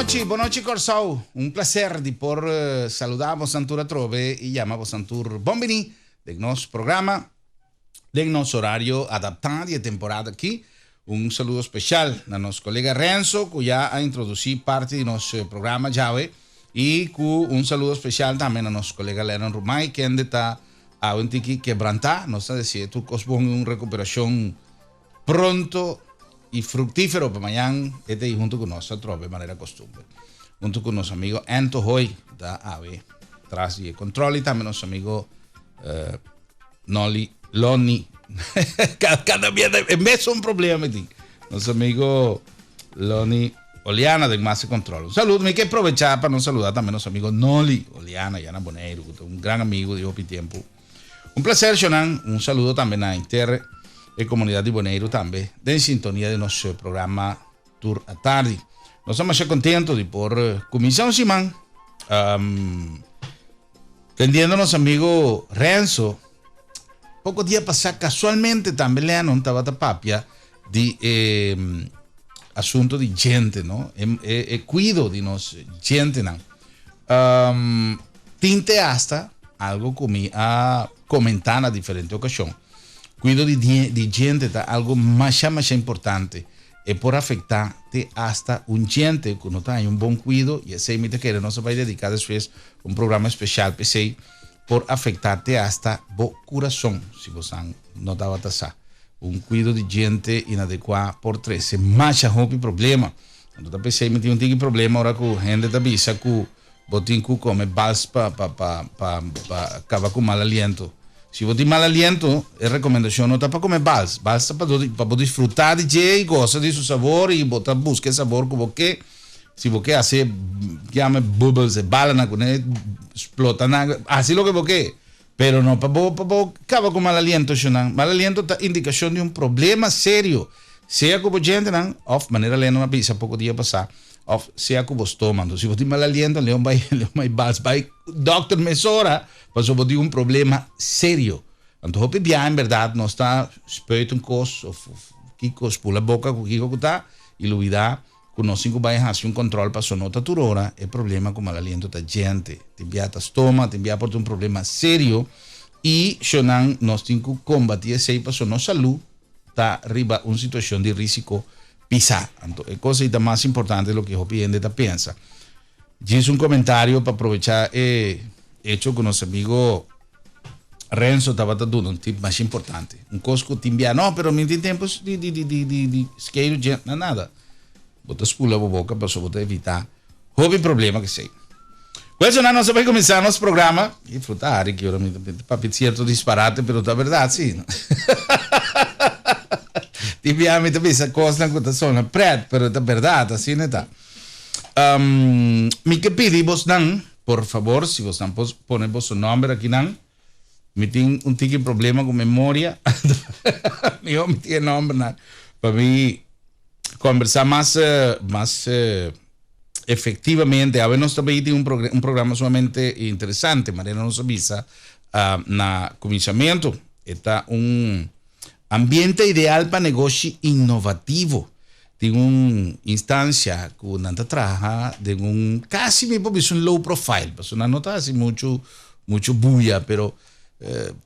Bonochi, bonochi Kòrsou. Un plaser di por saludá bosan tur atrobe i yama bosan tur bon biní den nos programa, den nos horario adaptá di e temporada aki. Un saludo speshal na nos kolega Renzo ku ya a introdusí parti di nos programa djawe i ku un saludo speshal tambe na nos kolega Lennon Rumay kende ta awe un tiki kebrantá. Nos ta dese'é tur kos bon i un rekuperashon pronto i fruktífero pa mañan e ta ei huntu ku nos atrobe manera kostumber. Huntu ku nos amigo Ento Hoy ku ta awe tras di e control i tambe nos amigo Nolly Lonnie cada bia e mesun problema mi tin. Nos amigo Lonnie Oliana den Master Control. Un saludo, mi ke aprovecha pa nos saluda tambe nos amigo Nolly Oliana ya na Boneiru, ku ta un gran amigo di hopi tempu. Un placer Shonan, un saludo tambe na henter e comunidad di Boneiru tambe den sintonia di nos programa Tur Atardi. Nos ta masha contento di por cuminsa un siman um, tendiendo nos amigo Renzo. Poco dia pasá casualmente tambe Lennon tabata papia di e asunto di gente, no? E, e, e cuido di nos gentenan. Um, tin te hasta algo ku mi a komentá na diferente okashon. Kuido di, di djente ta algo masha masha importante. E por afektá te hasta un djente ku no ta haña un bon kuido, i esei mi ta kere nos a bai dediká despues un programa speshal pa esei, por afektá te hasta bo kurason, si bo san no tabata sa. Un kuido di djente inadekuá por trese masha hopi problema. Anto ta p'esei mi tin un tiki problema ora ku hende ta bisa ku bo tin ku kome bals pa pa pa pa pa kaba ku mal aliento. Si bo tin mal aliento, e rekomendashon no ta pa kome bals. Bals ta pa pa bo disfrutá di dje i gosa di su sabor i bo ta buska e sabor ku bo ke. Si bo ke hasi e yama e bubbles, e balanan kuné splota nan, hasi loke bo ke. Pero no pa bo pa bo kaba ku mal aliento shunan. Mal aliento ta indikashon di un problema serio, sea ku bo djentenan òf manera Lennon a bisa poko dia pasá, òf sea ku bo stoma. Anto si bo tin mal aliento, Leon bai Leon bai bas bai dòkter mesora pasobra bo tin un problema serio. Anto hopi bia en bèrdat nos ta spuit un kos òf kiko, spula boka ku kiko ku ta i lubidá Ku nos tin ku bai hasi un kòntròl paso no ta tur ora e problema ku mal aliento ta djente. Tin bia ta stoma, tin bia por ta un problema serio i shonan nos tin ku kombatí esei paso nos salú ta riba un situashon di risiko pisá. Anto e kos ei ta mas importante loke hopi hende ta pensa. Djis un komentario pa aprovechá e echo ku nos amigo Renzo tabata duna un tip mas importante. Un kos ku tin bia, no, pero mi tin tempu di di di di di di skeiru dje, na nada. Bo ta spula bo boka pasobra bo ta evitá hopi problema ku esei. Well, so nos a bai kuminsá nos programa. I fruta hari ki ora mi ta papia sierto disparate, pero ta bèrdat si. Tin bia mi ta bisa kosnan ku ta sona prèt, pero ta bèrdat, asina ta. Mi ke pidi bosnan, por fabor, si bosnan por pone boso nòmber akinan. Mi tin un tiki problema ku memoria. Mihó mi tin e nòmbernan pa mi kombersá mas mas efektivamente. Awe nos ta bay tin un un programa sumamente interesante, manera nos a bisa na kuminsamentu. E ta un ambiente ideal pa negoshi innovativo. Tin un instancia ku nan ta traha den un kasi mi por bisa un low profile, pasobra nan no ta hasi muchu muchu buya, pero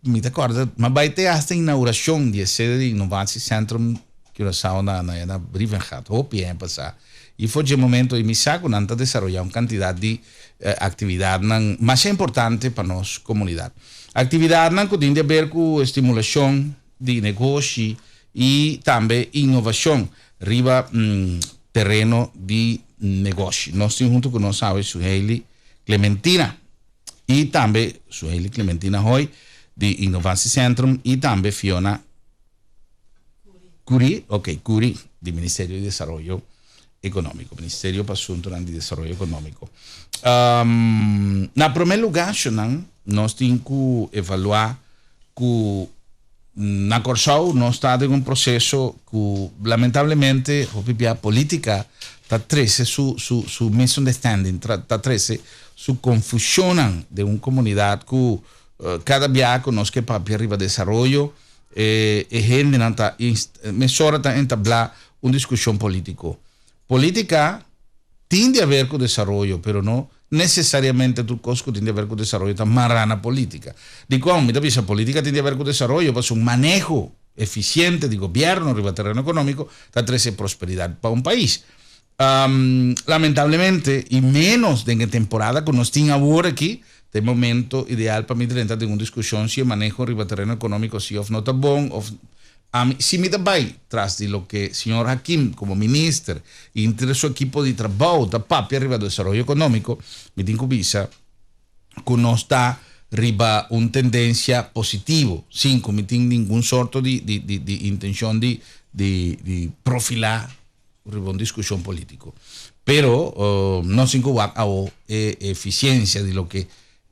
mi ta kòrda mi a bai te hasta inaugurashon di e sede di Innovatiecentrum Curaçao na na na Brievengat, hopi aña pasá. I for dje momento ei mi sa ku nan ta desaroyá un kantidat di aktividatnan masha importante pa nos komunidat. Aktividatnan ku tin di aber ku estimulashon di negoshi i tambe inovashon riba tereno di negoshi. Nos tin huntu ku nos awe Suheily Clementina i tambe Suheily Clementina Hoy di Innovatiecentrum i tambe Fiona Curie, ok, Curie di Ministerio di Desaroyo Ekonómiko, Ministerio pa Asuntunan di Desaroyo Ekonómiko. Na promé lugá, shonnan, nos tin ku evaluá ku na Kòrsou nos ta den un proseso ku lamentablemente hopi bia polítika ta trese su su su misunderstanding, ta trese su konfushonnan den un komunidat ku kada bia ku nos ke papia riba desaroyo e e hendenan ta mesora ta entablá un diskushon polítiko. Polítika. Tin di haber ku desaroyo, pero no nesesariamente tur kos ku tin di haber ku desaroyo ta mará na polítika. Dikon mi ta bisa polítika tin di haber ku desaroyo? Pasobra un maneho efisiente di gobièrnu riba tereno ekonómiko ta trese prosperidat pa un pais. Lamentablemente, i ménos den e temporada ku nos tin awor aki, ta e momento ideal pa mi drenta den un diskushon si e maneho riba tereno ekonómiko si òf no ta bon òf ami si mi ta bai tras di loke señor Hakim komo minister i inter su ekipo di trabou ta papia riba desaroyo ekonómiko, mi tin ku bisa ku nos ta riba un tendensia positivo sin ku mi tin ningun sorto di di di intenshon di di profilá riba un diskushon polítiko. Pero nos tin ku wak awo e efisiensia di loke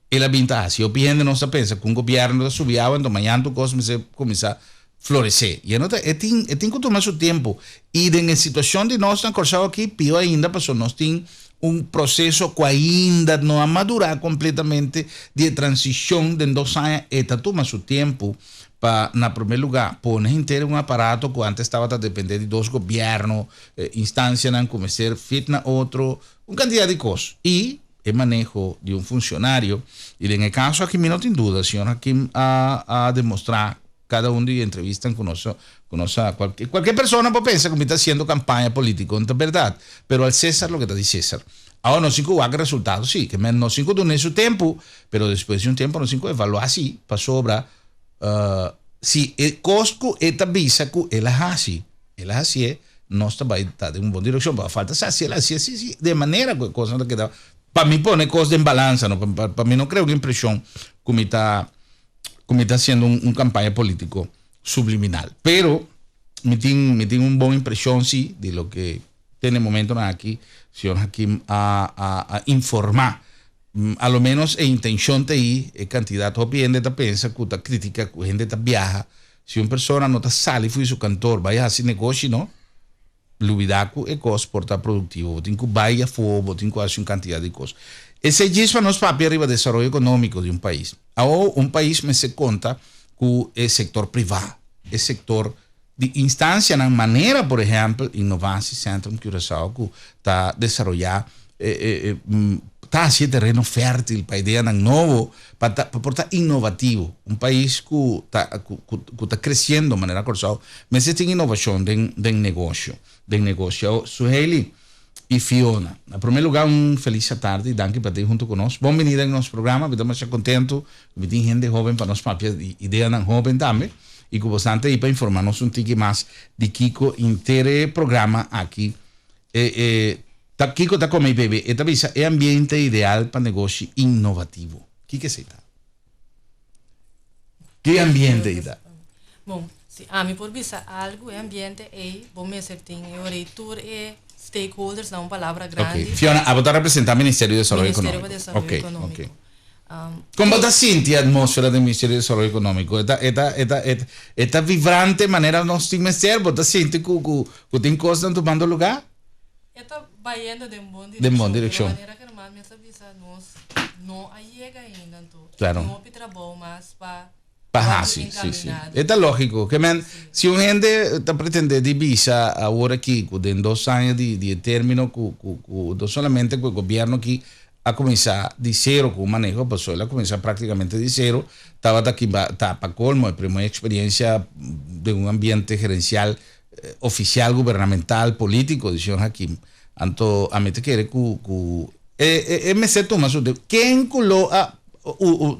el a bin ta hasi. Hopi hende nos ta pensa ku un gobièrnu ta subi awa enton mañana tur kos mester kuminsá floresé. I e no ta, e tin e tin ku tuma su tempu. I den e situashon di nos na Kòrsou aki pió ainda pasobra nos tin un proseso ku ainda no a madurá kompletamente di e transishon den dos aña e ta tuma su tempu pa na promé lugá pone henter un aparato ku antes tabata dependé di dos gobièrnu, instansianan ku mester fit na otro, un kantidat di kos. I e maneho di un funshonario, i den e kaso aki mi no tin duda, señor Hakim a a demostrá kada un di e entrevistan ku nos ku nos a kualke persona por pensa ku mi ta hasiendo kampaña polítiko, no ta bèrdat, pero al César loke ta di César. Awor nos tin ku wak e resultado sí, ke men nos tin ku dun'é su tempu, pero despues di un tempu nos tin ku evaluá si pasobra Si e kos ku e ta bisa ku el a hasi, el a hasié, nos ta bai ta den un bon direkshon. Pero a falta sa si el a hasié si, si, den manera ku e kosnan ta keda. Pa mi pone kos den balansa, no, pa mi no krea un impreshon ku mi ta, ku mi ta hasiendo un kampaña polítiko subliminal. Pero mi tin, mi tin un bon impreshon si di loke te na e momentonan aki señor Hakim a, a, a informá. A lo menos e intencion ta ei, e cantidad hopi hende ta pensa cu ta critica cu hende ta biaha. Si un persona no ta sali fo'i su kantoor bai haci negoshi no, lubida cu e cos por ta productivo. Bo tin cu bai afo, bo tin cu haci un cantidad di cos. Esei djis pa nos papia riba desaroyo economico di un pais. Awo un pais mester conta cu e sector priva, e sector di instancianan manera por ehempel Innovatie Centrum Curaçao cu ta desaroya ta haci e tereno fertil pa ideanan nobo pa ta pa por ta innovativo. Un pais cu ta cu ta creciendo manera Curaçao mester tin innovacion den den negocio den negocio. Suheyli y Fiona, na primer lugar un feliz atardi y danki pa ta hunto cu nos. Bon binida den nos programa, mi ta masha contento cu mi tin hende hoben pa nos papia di ideanan hoben tambe y cu bosnan ta ahi pa informa nos un tiki mas di kico inter e programa aki e e ta kico ta come y bebe. E ta bisa e ambiente ideal pa negoshi innovativo. Kico esey ta? Ki ambiente ei ta? Bon, si ami por bisa algu, e ambiente ei bo mester tin e ora ei tur e stakeholders, na un palabra grandi. Ok. Fiona, abo ta representa Ministerio di Desaroyo Ministerio pa Desaroyo Ekonómiko. Ok, ok. Kon bo ta sinti e atmósfera den Ministerio di Desaroyo Ekonómiko? E ta, e ta, e ta, e ta vibrante manera nos tin mester? Bo ta sinti ku, ku, ku tin kosnan tumando lugá? E ta bayendo den bon Den bon direkshon. direkshon. Pero manera Germán mes a bisa nos no a yega ainda anto Claro. tin hopi trabou mas pa Pa wòrdu hasi, sí, sí. enkaminado. E ta lógiko. Ke men, Sí. si un hende ta pretendé di bisa awor aki ku den dos aña di di e término ku ku ku no solamente ku e gobièrnu aki a kuminsá di sero ku un maneho, pasobra el a kuminsá práktikamente di sero, tabata ki ba ta pa kolmo e primer eksperiencia den un ambiente gerensial oficial gubernamental politico di señor Hakim. Anto ami ta kere cu cu e e e mester tuma su tempo. Ken cu lo a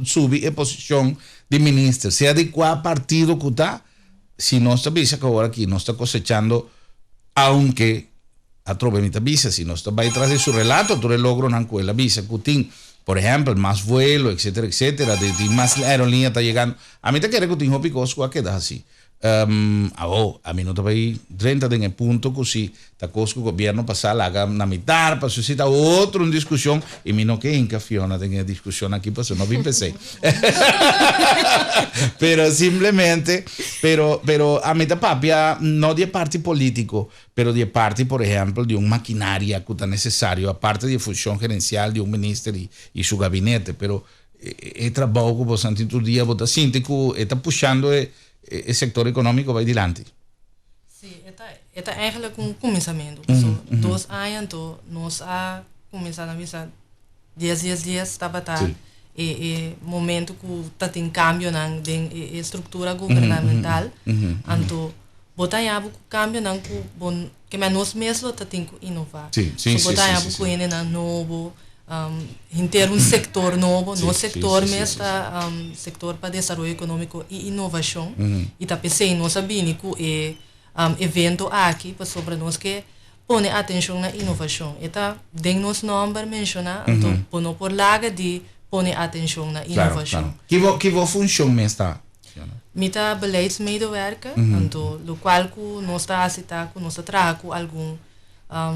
subi e posicion di minister, sea di cua partido cu ta, si nos ta bisa cu awor aki nos ta cosechando, aunke atrobe mi ta bisa, si nos ta bay tras di su relato tur e logronan cu el a bisa cu tin, por ehempel, mas vuelo, etcetera, etcetera, di tin mas aerolinea ta yegando, ami ta kere cu tin hopi cos cu a keda haci. Awo, ami no ta bay drenta den e punto cu si ta cos cu gobierno pasa laga na mitar pasobra si ta otro un discusion y mi no ke hinca Fiona den e discusion aki pasobra no bin p'esey. Pero simplemente, pero, pero ami ta papia no di e parti politico, pero di e parti por ehempel di un maquinaria cu ta necesario aparte di e funcion gerencial di un minister y su gabinete, pero E trabou ku bo santi tur dia bo ta sinti ku e ta pushando e e sektor ekonómiko bai dilanti. Sí, e ta E ta eigenlijk un kuminsamentu. So, 2 aña anto nos a kuminsá na bisa 10 10 10 tabata e momento ku tatin kambionan den e struktura gubernamental. Anto bo ta haña ku kambionan ku bon ke men nos mes lo tatin ku inová. So bo ta haña ku hendenan nobo, henter un sektor nobo, nos sektor mes ta sektor pa desaroyo ekonómiko i inovashon. I ta p'esei nos a bini ku e evento aki pasobra nos ke pone atenshon na inovashon. E ta den nos nòmber menshoná, anto bo no por laga di pone atenshon na inovashon. Ki bo funshon mes ta? Mi ta beleidsmedewerker, anto lokual ku nos ta hasi ta ku nos ta traha ku algun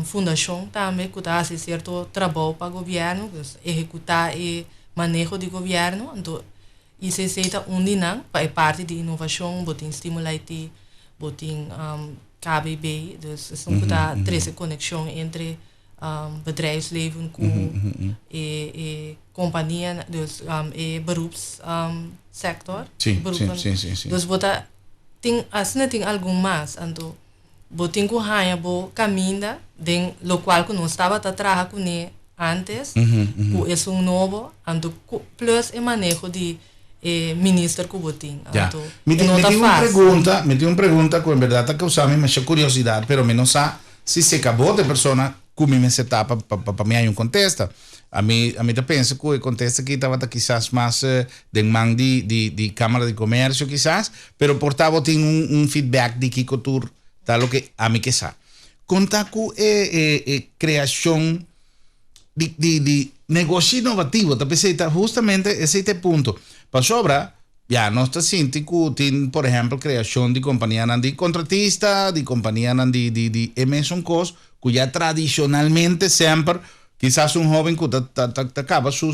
fundashon tambe ku ta hasi sierto trabou pa gobièrnu, dus ehekutá e maneho di gobièrnu. Anto ICC ta un di nan pa e parti di inovashon, bo tin Stimulate, bo tin KBB, dus esun ku ta trese konekshon entre bedrijfsleven ku e kompania, dus e beroeps sector. Beroepen. Si, si, si. Dus bo ta tin asina tin algun mas, anto bo tin ku haña bo kaminda den lokual ku nos tabata traha kuné antes, ku esun nobo, anto plus e maneho di e minister ku bo tin. Anto Mi e no mi ta tin un fásil. Pregunta, mi tin un pregunta ku en berdat a kousa mi masha kuriosidat, pero mi no sa si se kabo de persona ku mi mester ta pa mi hay un kontesta. Ami ta pensa ku e kontesta aki tabata kisas mas den man di Kámara di Komersio kisas, pero por ta bo tin un feedback di kiko tur ta loke ami ke sa. Konta ku e kreashon di negoshi inovativo, ta p'esei ta hustamente esei ta e punto. Pasobra, ya, nos ta sinti ku tin, por ehèmpel, kreashon di kompanianan di kontratista, di kompanianan di e mesun kos, ku ya tradishonalmente semper, kisas un hóben ku ta kaba su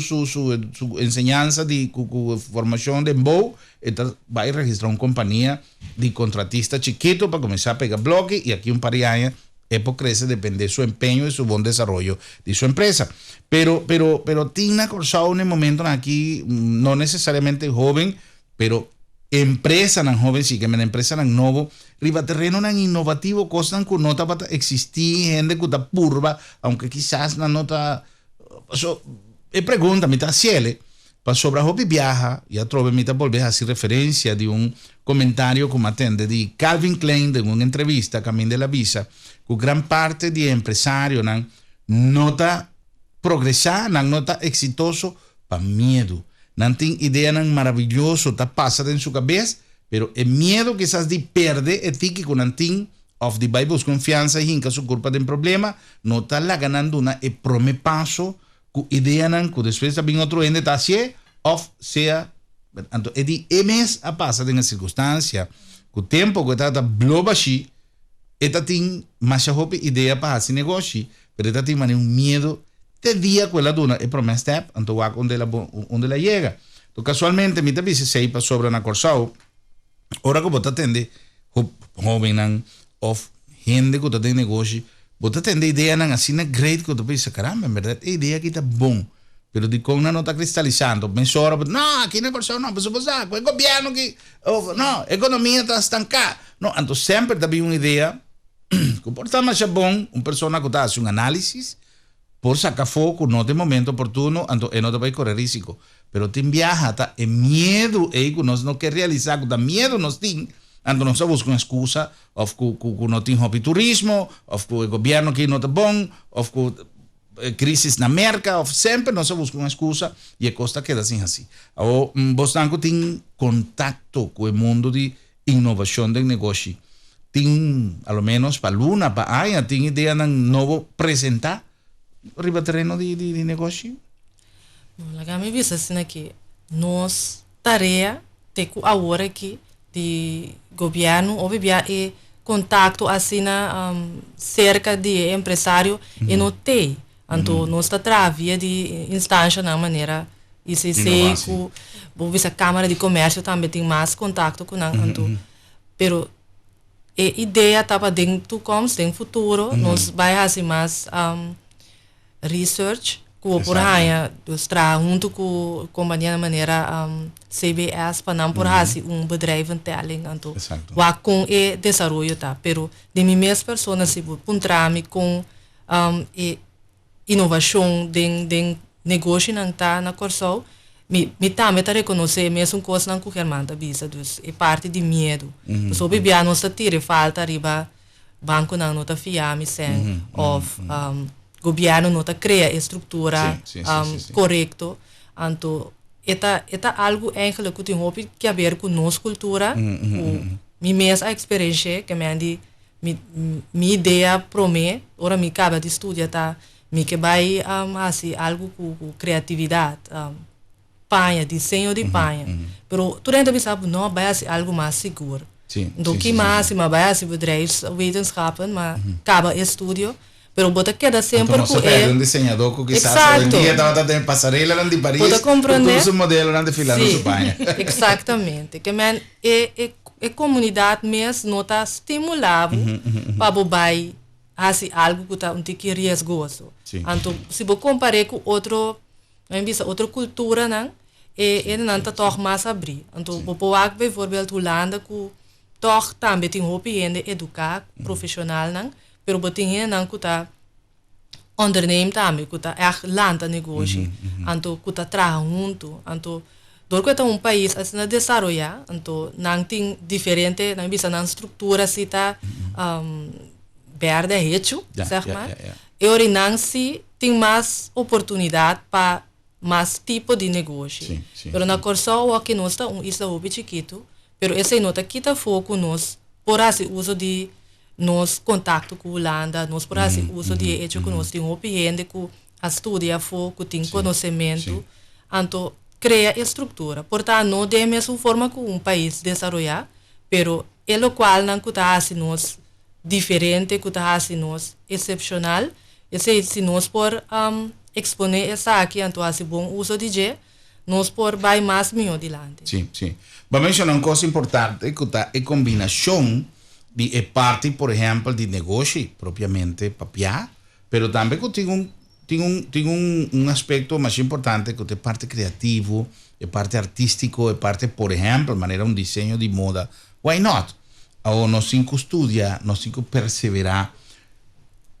enseñansa di ku formashon den mbo, e ta bai registrá un kompania di kontratista chikitu pa kuminsá pega bloki i aki un par di aña e por krese dependé su empeño i su bon desaroyo di su empresa. Pero tin na Kòrsou na e momentonan aki, no nesesariamente hóben, pero empresanan hóben sí, ke men empresanan nobo, riba terenonan inovativo, kosnan ku no tabata eksistí, hende ku ta purba, aunke kisas nan no ta. So, e pregunta mi ta hasiel pasobra hopi biaha, i atrobe mi ta bolbe hasi referensia di un komentario ku mi a tende di Calvin Klein den un entrevista kaminda el a bisa ku gran parte di e empresarionan no ta progresá, nan no ta eksitoso pa miedu. Nan tin ideanan maraviyoso ta pasa den su kabes, pero e miedu kisas di perde e tiki ku nan tin òf di bai buska un fiansa i hinka su kurpa den problema, no ta laga nan duna e promé paso ku ideanan ku despues ta bin otro hende ta hasié òf sea. Anto e di e mes a pasa den e sirkunstansia ku tempu ku e tabata blo bashí, e ta tin masha hopi idea pa hasi negoshi, pero e ta tin manera un miedu te dia ku el a duna e promé step, anto wak unda el a unda el a yega. Anto kasualmente mi ta bisa esei pasobra na Kòrsou ora ku bo ta tende hóbennan òf hende ku ta den negoshi, bo ta tende ideanan asina great ku bo ta pensa, "Karamba, en bèrdat e idea aki ta bon, pero dikon nan no ta kristalisando?" Mesora bo ta, "No, aki na Kòrsou no, pasobra bo sa ku e gobièrnu aki, òf no, ekonomia ta stanká." No, anto semper ta bin un idea ku por ta masha bon, un persona ku ta hasi un análisis por saka afó ku no ta e momento oportuno, anto e no ta bai kore risiko. Pero tin biaha ta e miedu ei ku nos no ke realisá ku ta miedu nos tin, anto nos ta buska un ekskusa òf ku no tin hopi turismo, òf ku e gobièrnu aki no ta bon, òf ku e krísis na Merka, òf semper nos ta buska un ekskusa i e kos ta keda sin hasi. Awor, bosnan ku tin kontakto ku e mundu di inovashon den negoshi, tin a lo ménos pa luna, pa aña, tin ideanan nobo presentá riba tereno di negoshi? Bon, laga mi bisa asina ki nos tarea te ku awor aki di gobièrnu hopi bia e kontakto asina serka di e empresario e no tei. Anto nos ta traha via di instanshanan manera ICC ku bo bisa Kámara di Komèrsio tambe tin mas kontakto ku nan anto pero e idea ta pa den toekomst den futuro nos bai hasi mas research. Ku bo por haña, dus traha huntu ku kompania manera CBS pa nan por hasi un bedrijventelling anto wak kon e desaroyo ta. Pero di mi mes persona si bo puntra mi kon e inovashon den den negoshinan ta na Kòrsou, mi mi tambe ta rekonosé e mesun kosnan ku German ta bisa, dus e parti di miedu. Pasobra hopi bia nos ta tira e falta riba bankonan no ta fia mi sèn òf gobièrnu no ta krea e struktura korekto. Anto e ta e ta algu eigenlijk ku tin hopi ke haber ku nos kultura ku mi mes a eksperensh'é ke men di mi mi idea promé ora mi kaba di studia ta mi ke bai hasi algu ku ku kreatividat paña diseño di paña pero tur hende ta bisa bo no bai hasi algu mas sigur Anto ki mas hasi? Ma bai hasi bedrijfswetenschappen ma kaba e studio pero bo ta keda semper ku e un diseñadó ku kisas hoy en dia tabata den pasarelanan di Paris ku tur su modelonan defilando su paña. Exactamente. Ke men e e e komunidat mes no ta stimulá bo pa bo bai hasi algu ku ta un tiki riesgoso. Anto si bo kompar'é ku otro men bisa otro kulturanan e hendenan ta tòg mas abrí. Anto bo por wak bijvoorbeeld Hulanda ku tòg tambe tin hopi hende eduká, profeshonalnan, pero bo tin hendenan ku ta onderneem tambe, ku ta ègt lanta negoshi, anto ku ta traha huntu. Anto dor ku e ta un pais asina desaroyá, anto nan tin diferente, nan bisa nan struktura si ta bèrdè hechu, sèg mar. E ora nan si tin mas oportunidat pa mas tipo di negoshi. Pero na Kòrsou awor nos ta un isla hopi chikitu, pero esei no ta kita afó ku nos por hasi uso di nos kontakto ku Hulanda, nos por hasi uso di e echo ku nos tin hopi hende ku a studia afó, ku tin konosementu. Anto krea e struktura. Por ta no den e mesun forma ku un pais desaroyá, pero e lokualnan ku ta hasi nos diferente, ku ta hasi nos esepshonal, esei si nos por eksponé esaki anto hasi bon uso di dje, nos por bai mas mihó dilanti. Sí, sí. Bo a menshoná un kos importante ku ta e kombinashon di e parti, por ehèmpel, di negoshi propiamente papiá, pero tambe ku tin un tin un tin un un aspekto masha importante ku ta e parti kreativo, e parti artístiko, e parti, por ehèmpel, manera un diseño di moda. Why not? Awor nos tin ku studia, nos tin ku perseverá.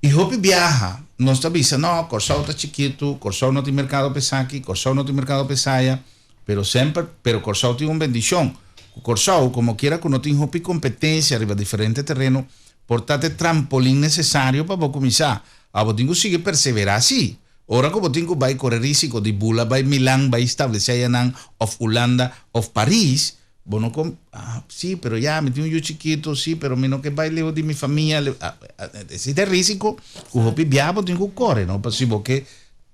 I hopi biaha nos ta bisa, no, Kòrsou ta chikitu, Kòrsou no tin merkado pa esaki, Kòrsou no tin merkado pa esaya, pero semper, pero Kòrsou tin un bendishon, ku Kòrsou, komokiera ku no tin hopi kompetensia riba diferente tereno, por ta te trampolin nesesario pa bo kuminsá. Awor bo tin ku sigui perseverá sí. Ora ku bo tin ku bai kore risiko di bula bai Milan, bai establesé ayanan, òf Hulanda, òf Paris, Bo no con, ah, sí, pero ya, mi tin un yu chikitu, sí, pero mi no ke bai leu di mi famia. Leu, ah, ah, esei ta e risico ku hopi bia bo tin ku kore, no? Pa si bo ke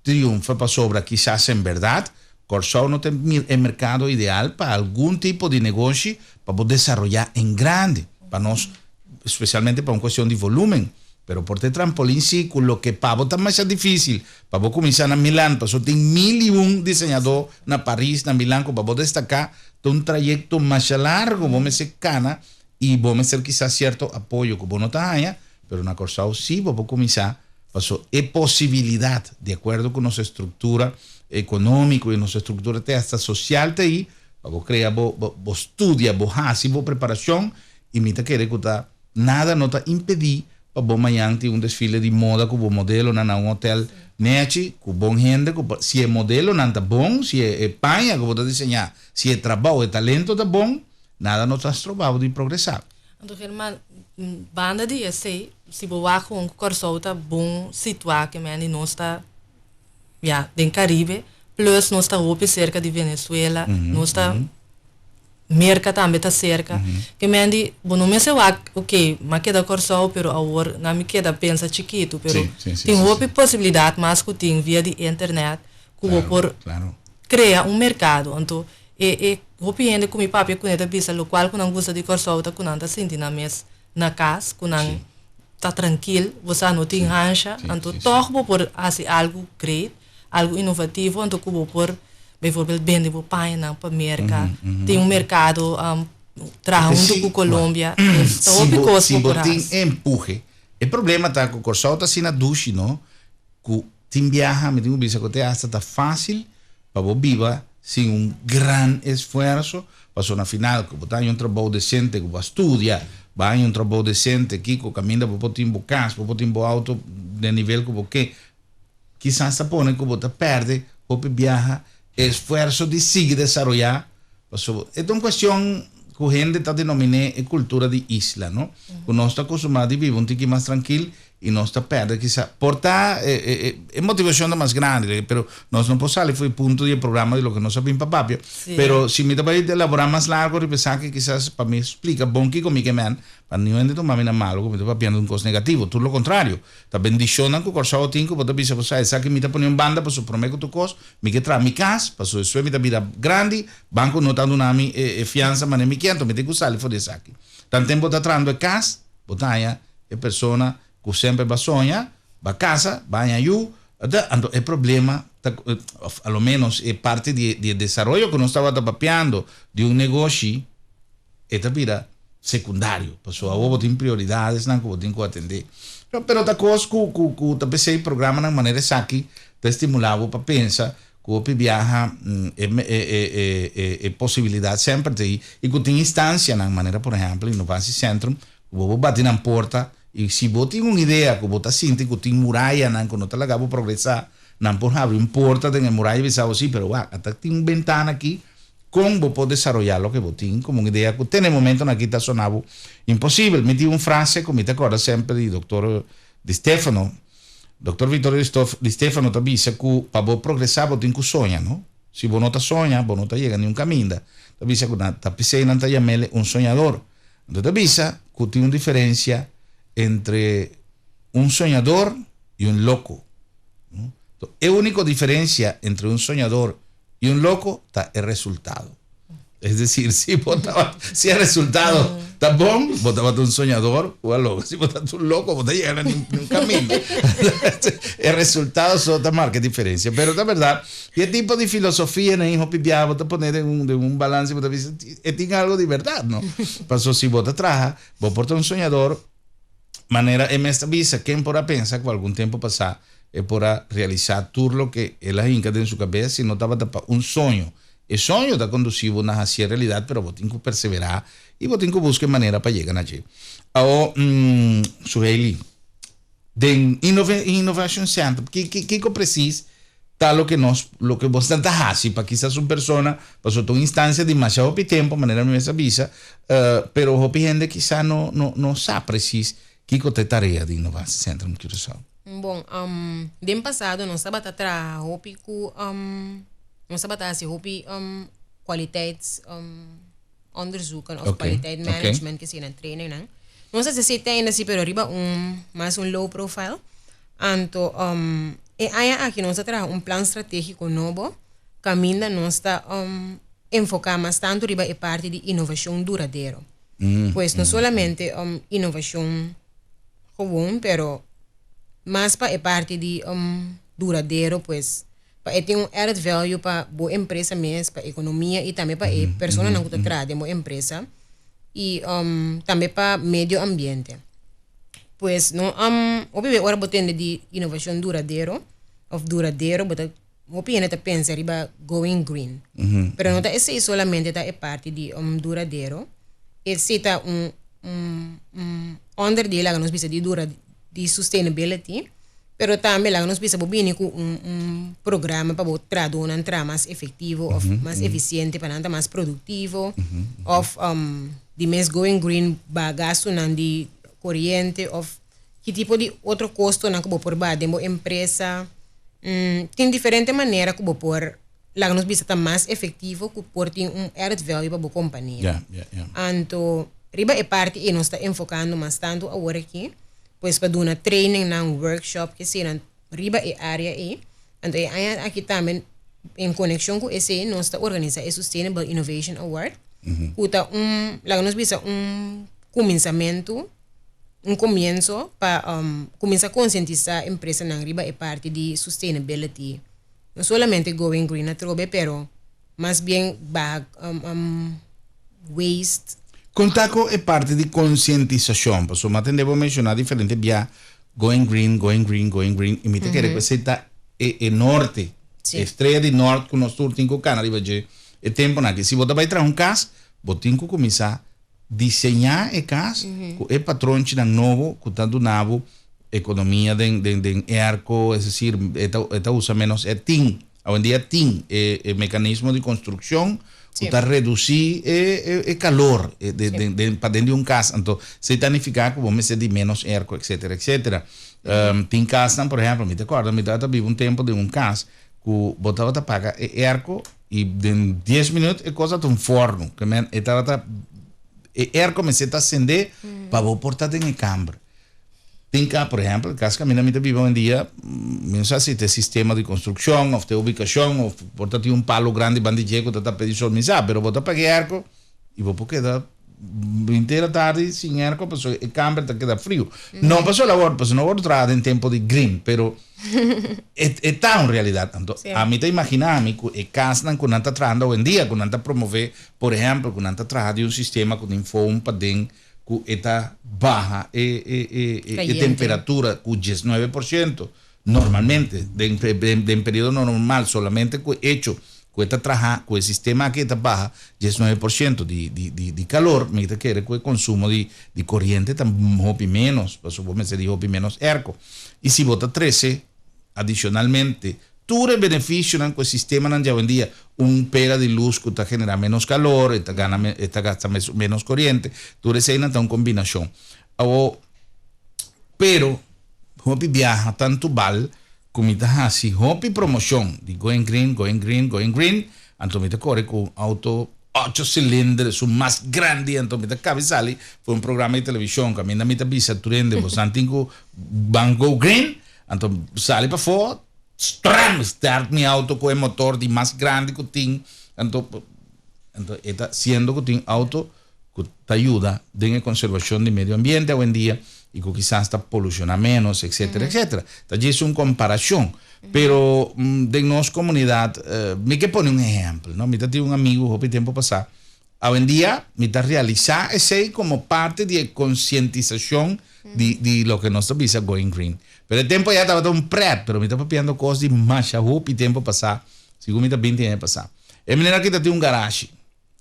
triunfa pasobra kisas en berdad Kòrsou no ta e merkado ideal pa algun tipo di negoshi pa bo desaroyá en grandi, pa nos, spesialmente pa un kuestion di volúmen. Pero por ta e trampolin sí ku loke pa bo ta masha difísil pa bo kuminsá na Milan, pasobra tin mil i un diseñadó na Paris, na Milan ku pa bo destaká Ta un trayekto masha largo, bo mester kana i bo mester kisas sierto apoyo ku bo no ta haña, pero na Kòrsou sí bo por kuminsá paso e posibilidat, di akuerdo ku nos estruktura ekonómiko i nos estruktura te hasta sosial ta ei, pa bo krea bo bo studia, bo hasi bo preparashon i mi ta kere ku ta nada no ta impedí Pa bo mañan tin un desfile di moda ku bo modelonan na un hotel nechi, ku bon hende, ku si e modelonan ta bon, si e paña ku bo ta diseñá, si e trabou, e talento ta bon, nada no ta stroba bo di progresá. Anto German, banda di esei, si bo wak gewoon ku Kòrsou ta bon situá ke men di nos ta, ya, den Karibe, plus nos ta hopi serka di Venezuela, nos ta Merka tambe ta serka. Ke men di, bo no mester wak, ok, m'a keda Kòrsou, pero awor nan mi keda pensa chikitu, pero tin hopi posibilidat mas ku tin via di internet ku bo por krea un merkado. Anto e e hopi hende ku mi papia kuné ta bisa lokual ku nan gusta di Kòrsou ta ku nan ta sinti nan mes na kas, ku nan ta trankil, bo sa no tin hansha, anto tòg bo por hasi algu great. Algu inovativo anto ku bo por bijvoorbeeld bende bo pañanan pa Merka. Tin un merkado traha huntu ku Colombia. Dus ta hopi kos ku bo por hasi. Si bo tin empuhe. E problema ta ku Kòrsou ta asina dushi no ku Tin biaha mi tin ku bisa ku te hasta ta fásil pa bo biba sin un gran esfuerso, pasobra na final ku bo ta haña un trabou desente, ku bo a studia, bo a haña un trabou desente, kiko kaminda bo por tin bo kas, bo por tin bo auto den nivel ku bo ke, kisas ta pone ku bo ta pèrdè hopi biaha e esfuerso di sigui desaroyá, pasobra e ta un kuestion ku hende ta denominé e kultura di isla, no? Ku nos ta kustumbrá di biba un tiki mas trankil i nos ta pèrdè kisa. Por ta e motivashon ta mas grandi, pero nos no por sali for e punto di e programa di loke nos a bin pa papia. Pero si mi ta bai elaborá mas largo riba esaki kisas pa mi splika bon kiko mi ke men, pa niun hende tuma mi na malo ku mi ta papiando un kos negativo. Tur lo kontrario. Ta bendishonnan ku Kòrsou tin ku bo ta bisa bo sa esaki mi ta pone un banda pasobra promé ku tur kos mi ke traha mi kas pasobra despues mi ta bira grandi, banko no ta duna mi e fiansa manera mi ke anto mi tin ku sali for di esaki. Tanten bo ta trahando e kas bo ta haña e persona ku semper ba soña, ba kasa, ba haña yu, anto e problema ta òf a lo ménos e parti di e desaroyo ku nos tabata papiando di un negoshi e ta bira sekundario, pasobra awor bo tin prioridadesnan ku bo tin ku atendé. Pero ta kos ku ku ta p'esei programanan manera esaki ta stimulá bo pa pensa ku hopi biaha e e posibilidat semper ta ei i ku tin instansianan manera por ehèmpel Innovatiecentrum ku bo por bati nan porta i si bo tin un idea ku bo ta sinti ku tin murayanan ku no ta laga bo progresá nan por habri un porta den e muraya i bisa bo si pero wak ata tin un bentana aki kon bo por desaroyá loke bo tin komo un idea ku te na e momentonan aki ta sona bo imposibel. Mi tin un frase ku mi ta kòrda semper di doktor Di Stefano. Doktor Vittorio Di Stefano ta bisa ku pa bo progresá bo tin ku soña, no? Si bo no ta soña, bo no ta yega niun kaminda. Ta bisa ku nan ta p'esei nan ta yam'el un soñador. Anto ta bisa ku tin un diferensia entre un soñador i un loko. No? E úniko diferensia entre un soñador i un loko ta e resultado. Es decir, si bo tabata, si e resultado ta bon, bo tabata un soñador o a loco. Si bo tabata un loco, bo ta yega na un camino. E resultado so ta marca diferencia. Pero ta verdad, y e tipo di filosofia na hopi biaha bo ta pone den un, den un balance, bo ta bisa, e tin algo di verdad, no? Paso si bo ta traha, bo por ta un soñador, manera e mes ta bisa, ken por a pensa cu algun tempo pasa e por a realisa tur loke el a hinca den su cabeza si no tabata pa un soño. E soño ta conduci bo na haci e realidad pero bo tin cu persevera y bo tin cu busca e manera pa yega na dje. Awo, Suheily, den Innovation Center, kico precies ta loke nos, loke bosnan ta haci pa kisas un persona, pasobra ta un instancia di masha hopi tempo, manera mi mes a bisa, pero hopi hende kisa no, no, no sa precies kico ta e tarea di Innovatie Centrum Curaçao. Bon, den pasado nos tabata traha hopi cu, nos tabata haci hopi kwaliteits onderzoeken of kwaliteit management ke asina trainingnan. Nos a hasi esei te ainda si pero riba un mas un low profile. Anto e aña aki nos a traha un plan strategiko nobo kaminda nos ta enfoká mas tantu riba e parti di inovashon duradero. Pues no solamente inovashon gewoon pero mas pa e parti di duradero pues pa e tin un added value pa bo empresa mes, pa ekonomia i tambe pa e personanan ku ta traha den bo empresa i tambe pa medio ambiente. Pues no hopi be ora bo tende di inovashon duradero òf duradero bo ta hopi hende ta pensa riba going green. Pero no ta esei solamente ta e parti di duradero, esei ta un un onderdeel laga nos bisa di dura di sustainability. Pero tambe laga nos bisa bo bini ku un un programa pa bo trahadónan traha mas efektivo òf mas efisiente pa nan ta mas produktivo òf di mes going green baha gastunan di koriente òf ki tipo di otro kostonan ku bo por baha den bo empresa. Tin diferente manera ku bo por laga nos bisa ta mas efektivo ku por tin un added value pa bo kompania. Anto riba e parti ei nos ta enfokando mas tantu awor aki. Pues pa duna trainingnan, workshop, kesenan riba e área ei. Anto e aña aki tambe en konekshon ku esei nos ta organisá e Sustainable Innovation Award, ku ta un, laga nos bisa un kuminsamentu, un komienso pa kuminsá konsientisá empresanan riba e parti di sustainability. No solamente going green atrobe, pero mas bien baha waste. Kon ta ku e parti di konsientisashon? Pasobra mi a tende bo menshoná diferente bia going green, going green, going green i mi ta kere ku esei ta e e norte. E strea di nort ku nos tur tin ku kana riba dje e tempunan aki. Si bo ta bai traha un kas, bo tin ku kuminsá diseñá e kas ku e patronchinan nobo ku ta duna bo ekonomia den den den airco, es desir e ta e ta usa ménos e tin awendia tin e e mekanismo di konstrukshon ku ta redusí e e e kalor den den den paden di un kas. Anto esei ta nifiká ku bo mester di ménos airco etcetera etcetera. Tin kasnan, por ehèmpel, mi ta kòrda mi tabata biba un tempu den un kas ku bo tabata paga e airco i den dies minüt e kos tabata un fòrnu. Ke men e tabata e airco mester ta sendé pa bo por ta den e kamber. Tin ka, por ehèmpel, kas kaminda mi ta biba oyendia, mi no sa si ta e sistema di konstrukshon òf ta e ubikashon òf por ta tin un palu grandi banda di dje ku ta tapa di sol, mi sa, pero bo ta paga e airco i bo por keda Henter tardi sin airco pasobra e kamber ta keda frio. No pasobra awor, pasobra no wòrdu traha den tempo di green, pero e e ta un realidat. Anto ami ta imagina mi ku e kasnan ku nan ta trahando awendia, ku nan ta promove, por ehèmpel ku nan ta traha di un sistema ku tin foam paden ku e ta baha e e e e temperatura ku 19%. Normalmente, den den periodo normal, solamente ku e echo ku e ta traha ku e sistema aki e ta baha 19% di di di di kalor, mi ta kere ku e konsumo di di koriente ta hopi ménos, pasobra bo mester di hopi ménos airco. I si bo ta trese adishonalmente tur e benefisionan ku e sistemanan di awendia, un pera di lus ku ta generá ménos kalor, e ta gana e ta gasta ménos koriente, tur eseinan ta un kombinashon. Awor, pero hopi biaha tantu bal ku mi ta hasi hopi promoshon di going green, going green, going green, anto mi ta kore ku un outo ocho silinder, esun mas grandi, anto mi ta kabi sali for un programa di televishon kaminda mi ta bisa tur hende bosan tin ku ban go green, anto sali pafó, stram, start mi outo ku e motor di mas grandi ku tin, anto anto e ta siendo ku tin outo ku ta yuda den e konservashon di medio ambiente awendia i ku kisas ta polushoná ménos, etsetera, etsetera. Ta djis un komparashon. Pero den nos komunidat, mi ke pone un ehèmpel, no? Mi ta tin un amigu hopi tempu pasá. Awendia mi ta realisá esei komo parti di e konsientisashon di di loke nos ta bisa going green. Pero e tempu ayá tabata un prèt, pero mi ta papiando kos di masha hopi tempu pasá, sigun mi ta binti aña pasá. E manera aki ta tin un garashi.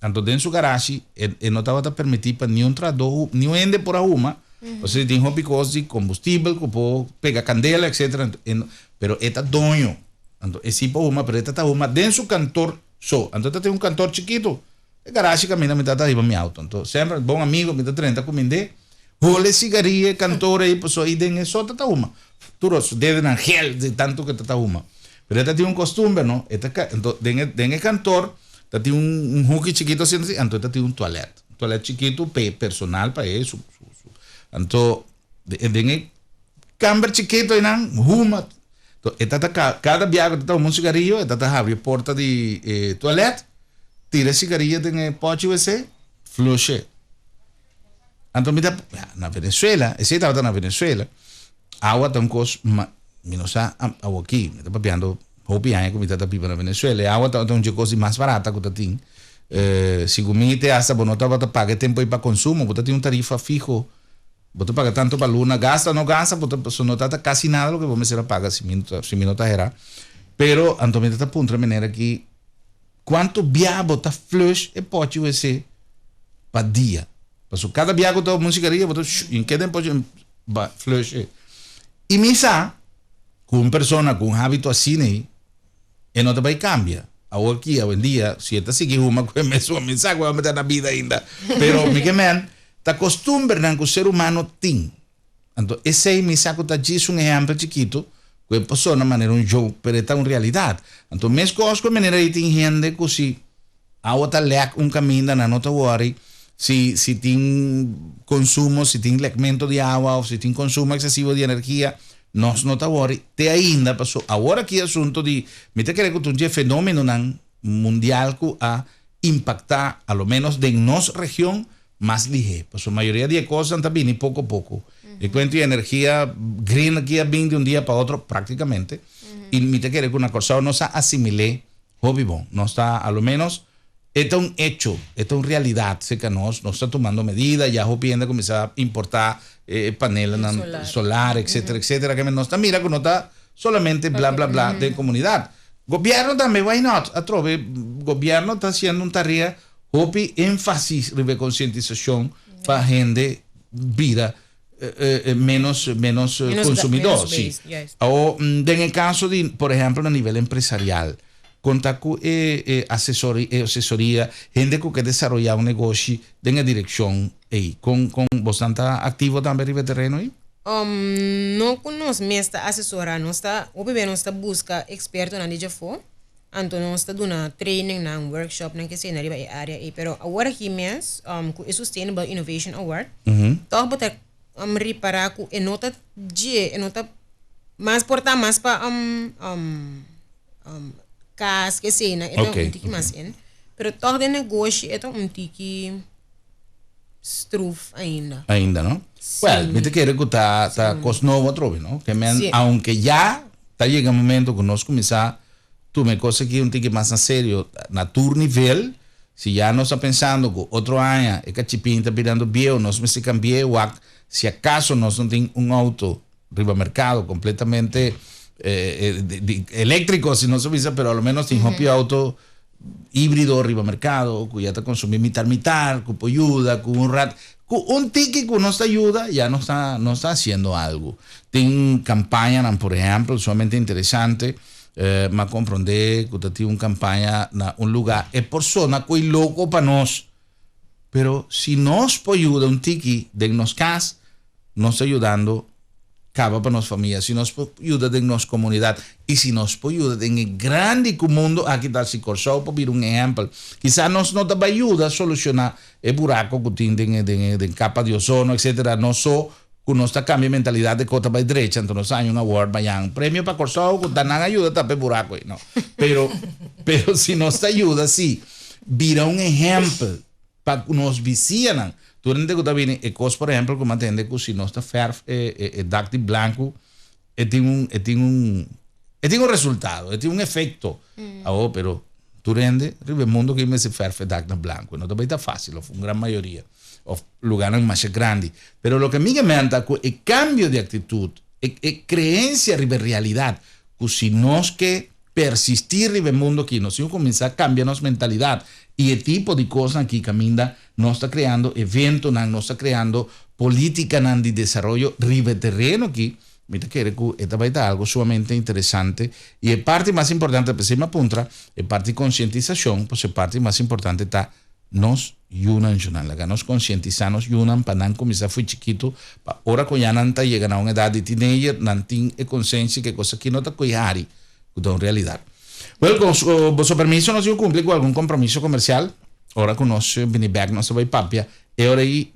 Anto den su garashi e e no tabata permití pa niun trahadó niun hende por a huma, pasobra tin hopi kos di kombustibel ku por pega kandela etcetera, anto e no, pero e ta doño, anto e si por huma pero e ta ta huma den su kantor so, anto ta tin un kantor chikitu, e garashi kaminda mi ta ta hiba mi auto, anto semper bon amigo mi ta drenta kumind'é, hole sigaria e kantor ei pasobra ei den e so ta ta huma, tur su dedenan gel di tantu ku e ta ta huma, pero e ta tin un kostumber no, e ta anto den e den e kantor. Ta tin un un hoeki chikito asina si, anto ta tin un toilet. Un toilet chikito pe personal pa e su su su. Anto den e kamber chikito einan huma. To e ta ta kada bia ku ta ta huma un sigarillo e ta ta habri e porta di e toilet, tira e sigarillo den e pochi wc, flushe. Anto mi ta na Venezuela, esei tabata na Venezuela, awa ta un kos ma mi no sa awoki, mi ta papiando hopi aña ku mi ta ta biba na Venezuela, e awa tabata un dje kos di mas barata ku ta tin. Segun mi te hasta bo no tabata paga e tempu ei pa konsumo, bo ta tin un tarifa fiho, bo ta paga tantu pa luna, gasta o no gasta, bo ta pasobra no tabata kasi nada loke bo mester a paga si mi si mi no ta hera. Pero anto mi ta ta puntra manera ki Kuantu bia bo ta flush e pochi wc pa dia? Pasobra kada bia ku ta huma un sigaria bo ta shu i keda e pochi ba flush e. I mi sa ku un persona ku un habito asina ei e no ta bai kambia. Awor ki awendia si e ta sigui huma ku e mesun mi sa ku e homber ta na bida ainda. Pero mi ke men ta kostumbernan ku ser humano tin. Anto esei mi sa ku ta djis un ehèmpel chikitu ku e por sona manera un joke, pero e ta un realidat. Anto meskos ku e manera ei tin hende ku si awa ta lèk un kaminda nan no ta wòri si si tin konsumo, si tin lèkmentu di awa òf si tin konsumo eksesivo di energia, nos no ta wòri te ainda paso awor aki asuntu di mi ta kere ku ta un dje fenómenonan mundial ku a impaktá a lo ménos den nos region mas lihé. Pasobra mayoria di e kosnan ta bini poko poko. E kuento di energia green aki a bin di un dia pa otro praktikamente. I mi ta kere ku na Kòrsou nos a asimil'é hopi bon. Nos ta a lo ménos e ta un echo, e ta un realidat serka nos. Nos ta tumando medida, ya hopi hende a kuminsá importá e panelnan solar etcetera etcetera. Nos ta mira ku no ta. solamente bla bla bla den komunidat. Gobièrnu tambe, why not? Atrobe gobièrnu ta hasiendo un tarea hopi énfasis riba e konsientisashon pa hende bira ménos ménos konsumidó. Sí. Awor, den e kaso di, por ehèmpel, na nivel empresarial, kon ta ku e e asesori e asesoria, hende ku ke desaroyá un negoshi den e direkshon ei? Kon kon bosnan ta aktivo tambe riba e tereno ei? No ku nos mes ta asesorá, nos ta hopi bes nos ta buska ekspertonan di djafó, anto nos ta duna trainingnan, workshopnan kesei riba e área ei. Pero awor aki mes ku e Sustainable Innovation Award tòg bo ta ripará ku e no ta dje, e no ta mas por ta mas pa kas keseinan e ta un tiki mas in, pero tòg den negoshi e ta un tiki. Stroef ainda. Ainda, no? Sí. Well, mi ta kere ku ta, ta kos nobo atrobe, no? Ke men, Sí. aunke ya ta yega momento ku nos kuminsá tuma e kos aki un tiki mas na serio na tur nivel, si ya nos ta pensando ku otro aña e kachipin ta birando bieu, nos mester kambi'é wak si akaso nos no tin un outo riba merkado kompletamente di eléktriko si nos a bisa, pero a lo menos tin hopi outo híbrido riba merkado ku ya ta konsumí mitar mitar, ku por yuda ku un rat, ku un tiki ku nos ta yuda ya nos ta nos ta hasiendo algu. Tin kampañanan por ehèmpel sumamente interesante, mi a komprondé ku ta tin un kampaña na un lugá e por sona ku e loko pa nos, Pero si nos por yuda un tiki den nos kas, nos ta yudando kaba pa nos famia. Si nos por yuda den nos komunidat i si nos por yuda den e grandi ku mundu aki ta, si Kòrsou por bira un ehèmpel, kisas nos no ta bai yuda solushoná e burako ku tin den e den e den kapa di ozono etsetera, no so ku nos ta kambia mentalidat e kos ta bai drecha, anto nos haña un award mañan, premio pa Kòrsou ku ta nan a yuda tapa e buraku ei, no. Pero pero si nos ta yuda si bira un ehèmpel pa ku nos bisianan, tur hende ku ta bini e kos por ehèmpel ku mi a tende ku si nos ta fèrf e e dak di blanku e tin un e tin un e tin un resultado, e tin un efekto. Awor pero tur hende riba e mundu aki mester fèrf e dak na blanku, e no ta bai ta fásil òf un gran mayoria. of lugarnan masha grandi. Pero loke mi ke menta ta ku e kambio di aktitut, e e kreensia riba e realidat ku si nos ke persistí riba e mundo aki, nos tin ku kuminsá kambia nos mentalidat i e tipo di kosnan aki kaminda nos ta kreando eventonan, nos ta kreando politikanan di desaroyo riba e tereno aki, mi ta kere ku e ta bai ta algu sumamente interesante i e parti mas importante, p'esei mi a puntra, e parti konsientisashon, pues e parti mas importante ta Nos yunan yunan. Laga nos konsientisá nos yunan pa nan kuminsá fo'i chikitu, pa ora ku ya nan ta yega na un edat di teenager, nan tin e konsensia ku e kos aki no ta ko'i hari, ku ta un realidat. Wèl, ku boso permiso nos tin ku kumpli ku algun kompromiso komersial. Ora ku nos bini bèk nos ta bai papia e ora ei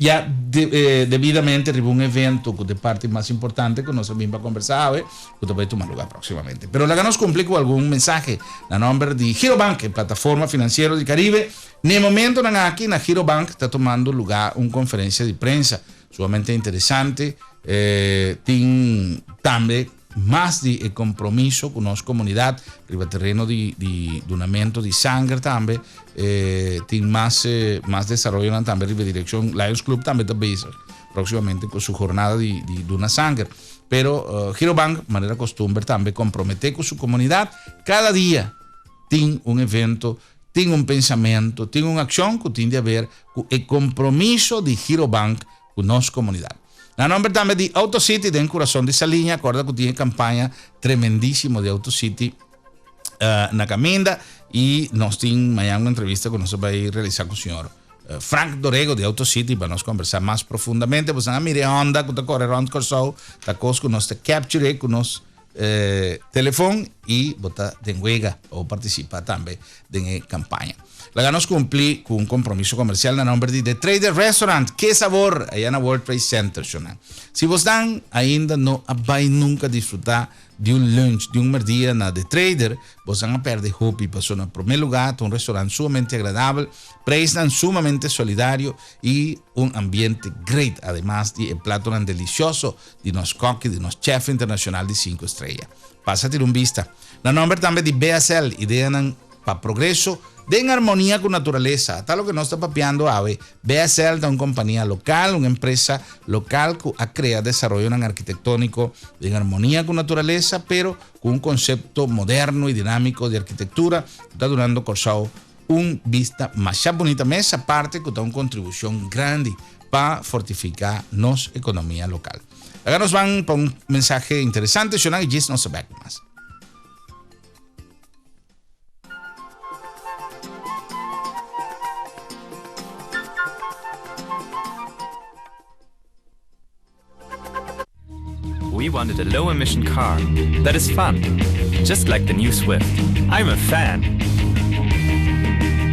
Ya debidamente riba un evento cu ta e parti mas importante cu nos a bin pa conversa awe, cu ta bay tuma lugar proximamente. Pero laga nos cumpli cu algun mensahe na nomber di Girobank, e plataforma financiero di Caribe. Na e momentonan aki na Girobank ta tumando lugar un conferencia di prensa sumamente interesante. Tin tambe mas di e compromiso cu nos comunidad riba tereno di di dunamento di sanger tambe eh, tin mas eh, mas desaroyonan tambe riba direccion Lions Club tambe ta bezig próximamente cu su jornada di di duna sanger. Pero uh, Girobank manera costumber tambe compromete cu su comunidad cada dia tin un evento tin un pensamento tin un accion cu tin di haber cu e compromiso di Girobank cu nos comunidad. Na nomber tambe di Auto City den curason di Saliña, corda cu tin e campaña tremendisimo di Auto City uh, na caminda y nos tin mañana un entrevista cu nos a bay realisa cu señor eh, Frank Dorego di Auto City pa nos conversa mas profundamente. Pues nan a mira e Honda cu ta corre rond Corsou, ta cos cu nos ta capture cu nos eh, telefon y bo ta den wega o participa tambe den e campaña. Laga nos cumpli cu un compromiso comercial na nomber di The Trader Restaurant. Ke sabor! Allá na World Trade Center, shona. Si bosnan ainda no a bay nunca disfruta di un lunch, di un merdia na The Trader, bosnan a perde hopi. Pasobra na prome lugar ta un restaurant sumamente agradabel, prijsnan sumamente solidario y un ambiente great, ademas di e platonan delicioso di nos kòki, di nos chèf internashonal di sinku estreya. Pasa tira un bista. Na nòmber tambe di BSL, Ideanan pa Progreso, Den armonia ku naturalesa, ta loke nos ta papiando awe. BSL ta un kompania lokal, un empresa lokal ku a krea desaroyonan arkitektóniko den armonia ku naturalesa, pero ku un konsepto moderno i dinámiko di arkitektura ku ta dunando Kòrsou un bista masha bunita mes, aparte ku ta un kontribushon grandi pa fortifiká nos ekonomia lokal. Laga nos ban pa un mensahe interesante, shonnan i djis nos ta bèk mas. We wanted a low emission car that is fun, just like the new Swift. I'm a fan.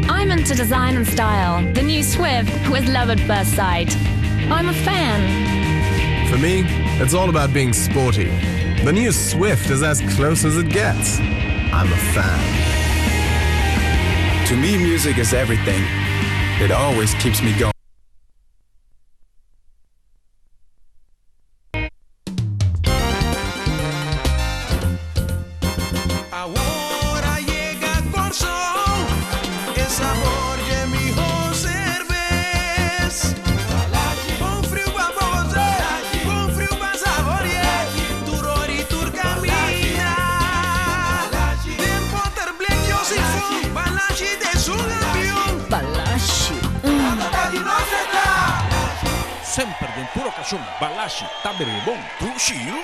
I'm into design and style. The new Swift was love at first sight. I'm a fan. For me, it's all about being sporty. The new Swift is as close as it gets. I'm a fan. To me, music is everything. It always keeps me going. Awor a yega Kòrsou, e sabor dje mihó serbes. Bon friu pa boze, bon friu pa saboreé, tur ora i tur kaminda. Den poter blek yo sifon, Balashi den un avion. Balashi, mm. Semper den tur okashon Balashi ta bebe bon. Dushi yu!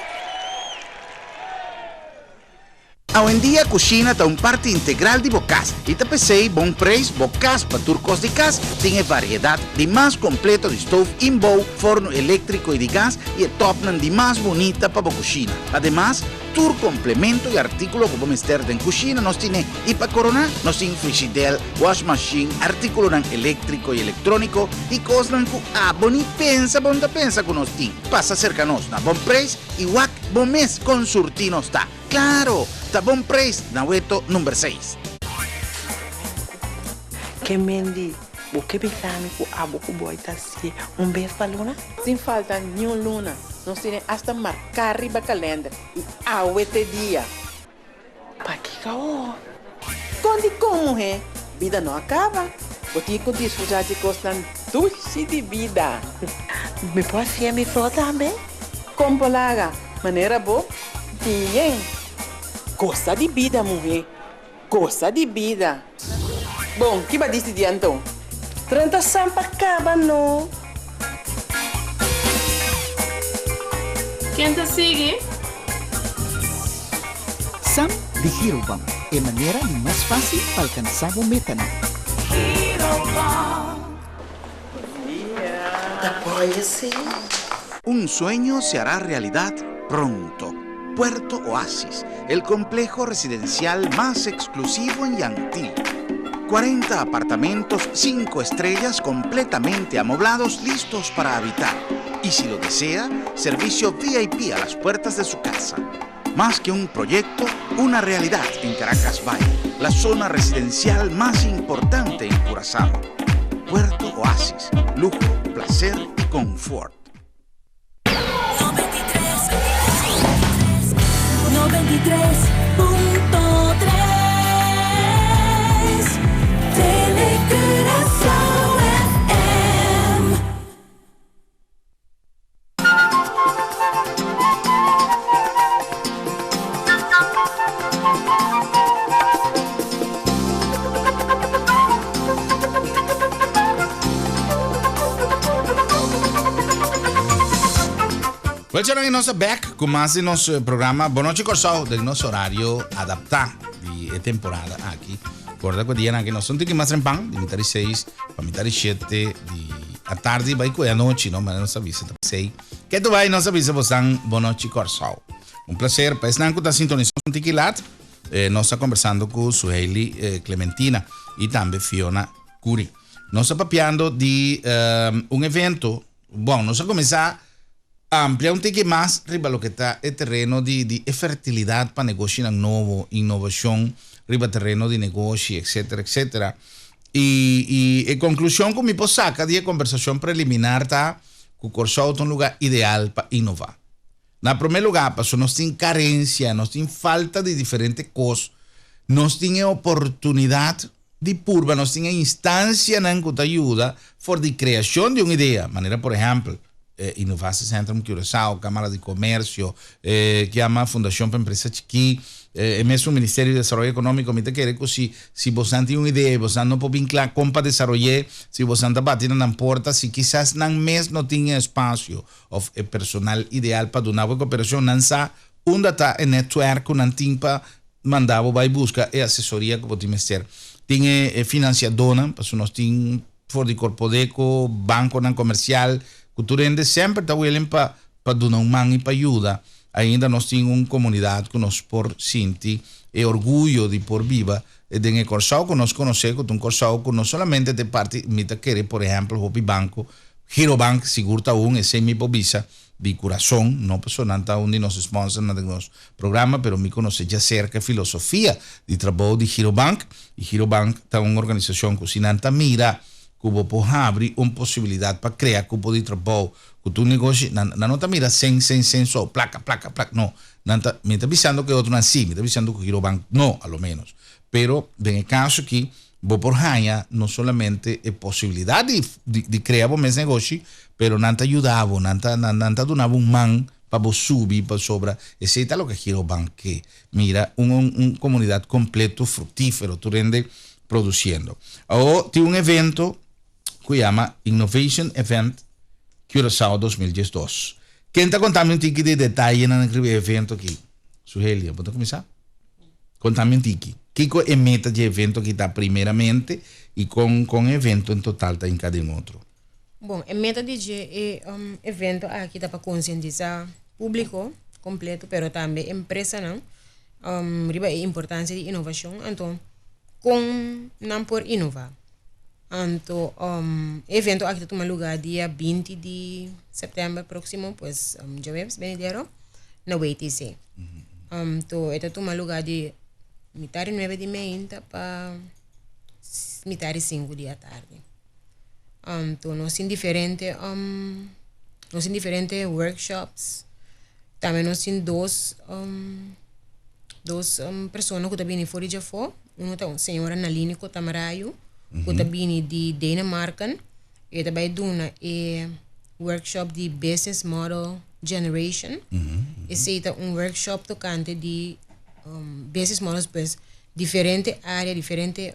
Awendia kushina ta un parti integral di bo kas i ta p'esei Bon Preis bo kas pa tur kos di kas tin e variedat di mas kompleto di stoof inbou, forno eléktriko i di gas i e tòpnan di mas bunita pa bo kushina. Ademas, Tur komplemento i artíkulo ku bo mester den kushina nos tine i pa koroná nos tin frishidel, wash machine, artíkulonan eléktriko i elektróniko i kosnan ku abo ni pensa bo no ta pensa ku nos tin. Pasa serka nos na Bon Preis i wak bo mes kon surtí nos ta. Klaro! Ta Bon Preis na Weto number seis. Ke men di bo ke bisa mi ku abo ku boy ta hasié un bes pa luna? Sin falta niun luna. Nos tene asta marká riba kalènder i awe t'e dia. Pakiko awor? Kon di kon, muhé? Bida no a kaba. Bo tin ku disfrutá di kosnan dushi di bida. Mi por hasié mi so tambe? Kon por laga manera bo bien. Gosa di bida, muhé. Gosa di bida. Bon, ki bo a disidí anto? 30 san pa kaba no. Ken ta sigui? Sam di Girobank, e manera di mas fásil pa alkansá bo metanan. Ta boy esei. Un sueño se hará realidad pronto. Puerto Oasis, el complejo residencial más exclusivo en Yantil. 40 apartamentos 5 estrellas completamente amoblados listos para habitar. Y si lo desea, servicio VIP a las puertas de su casa. Más que un proyecto, una realidad en Caracas Bay, la zona residencial más importante en Curazao. Puerto Oasis, lujo, placer y confort. Wel chanan y nos ta back cu mas di nos programa Bon Nochi Corsou den nos horario adapta di e temporada aki. Corda cu dianan aki nos ta un tiki mas trempan di mitad di seis pa mitad di shete di atardi bai cu e anochi no, ma nos ta bisa ta sei. Ke tu bai nos ta bisa bosan Bon Nochi Corsou. Un placer pa esnan cu ta sintonisa un tiki lat. Nos ta conversando cu Suheily Clementina y tambe Fiona Curie. Nos ta papiando di un evento. Bon, nos a cuminsa amplia un tiki mas riba loke ta e tereno di di e fertilidad pa negoshinan nobo, innovacion riba tereno di negoshi, etcetera, etcetera. Y y e conclusion cu mi por saca di e conversacion preliminar ta cu Corsou ta un lugar ideal pa innova. Na prome lugar, pasobra nos tin carencia, nos tin falta di diferente cos, nos tin e oportunidad. di purba, nos tin e instancianan cu ta yuda for di creacion di un idea, manera por ehempel e Innovatiecentrum Curaçao, Camara di Comercio, e ke yama Fundacion pa Empresa Chikí, e mesun Ministerio di Desaroyo Economico. Mi ta kere cu si si bosnan tin un idea y bosnan no por bin cla con pa desaroy'é, si bosnan ta bati na nan porta, si kisas nan mes no tin e espacio of e personal ideal pa duna bo e cooperacion, nan sa unda ta e netwerk cu nan tin pa manda bo bai buska e asesoria ku bo tin mester. Tin e finansiadónan, pasobra nos tin for di Korpodeko, bankonan komersial, ku tur hende semper ta willing pa pa duna un man i pa yuda. Ainda nos tin un komunidat ku nos por sinti e orguyo di por biba den e Kòrsou ku nos konosé, ku ta un Kòrsou ku no solamente ta e parti, mi ta kere por ehèmpel hopi banko, Girobank sigur ta un, esei mi por bisa, di curason, no pasobra nan ta un di nos sponsornan den nos programa, pero mi conoce djacerca e filosofia di trabou di Girobank, y Girobank ta un organisacion cu si nan ta mira cu bo por habri un posibilidad pa crea cupo di trabou cu tur negoshi, nan nan no ta mira cen, cen, cen so, placa, placa, placa, no, nan ta, mi ta bisando cu e otronan si, mi ta bisando cu Girobank no, a lo menos, pero den e caso aki Bo por haña no solamente e posibilidad di di crea bo mes negoshi, pero nan ta yuda bo, nan ta nan ta duna bo un man pa bo subi pasobra esey ta loke Girobank ke mira, un un comunidad completo fructifero, tur hende produciendo. Awo tin un evento cu yama Innovation Event Curaçao 2012. Ken ta conta mi un tiki di detayenan riba e evento aki? Suhelia, bo ta cuminsa? Contami un tiki, kico e meta dje evento aki ta primeramente y con con e evento en total ta hinca den otro? Bon, e meta di dje e evento aki ta pa concientisa publico completo pero tambe empresanan riba e importancia di innovacion anto con nan por innova. Anto e evento aki ta tuma lugar dia 20 di september proximo, pues djaweps benidero na WTC. Anto e ta tuma lugar di mitar di nuebe di meinta pa mitar di sinku di atardi. Anto nos tin diferente nos tin diferente workshops, tambe nos tin dos dos persona ku ta bini for di djafó. Uno ta un señora Nalini Kotamarayu ku ta bini di Denemarken. E ta bai duna e workshop di Business Model Generation. Esei ta un workshop tokante di business models pues diferente área, diferente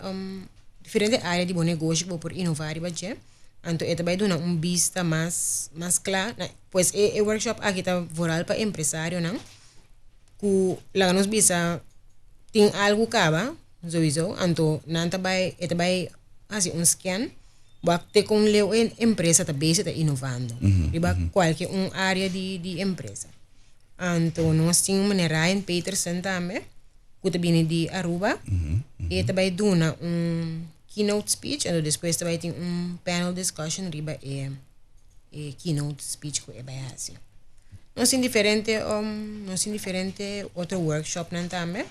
diferente área di bo negoshi ku bo por inová riba dje. Anto e ta bai duna un bista mas mas kla. Pues e workshop aki ta vooral pa empresarionan. Ku laga nos bisa tin algu kaba souiso anto nan ta bai e ta bai hasi un scan wak te kon leu e empresa ta bezig ta inovando riba kualke un area di di empresa. Anto nos tin meneer Ryan Petersen tambe ku ta bini di Aruba e ta bai duna un keynote speech anto despues ta bai tin un panel discussion riba e e keynote speech ku e bai hasi. Nos tin diferente um, nos tin diferente otro workshopnan tambe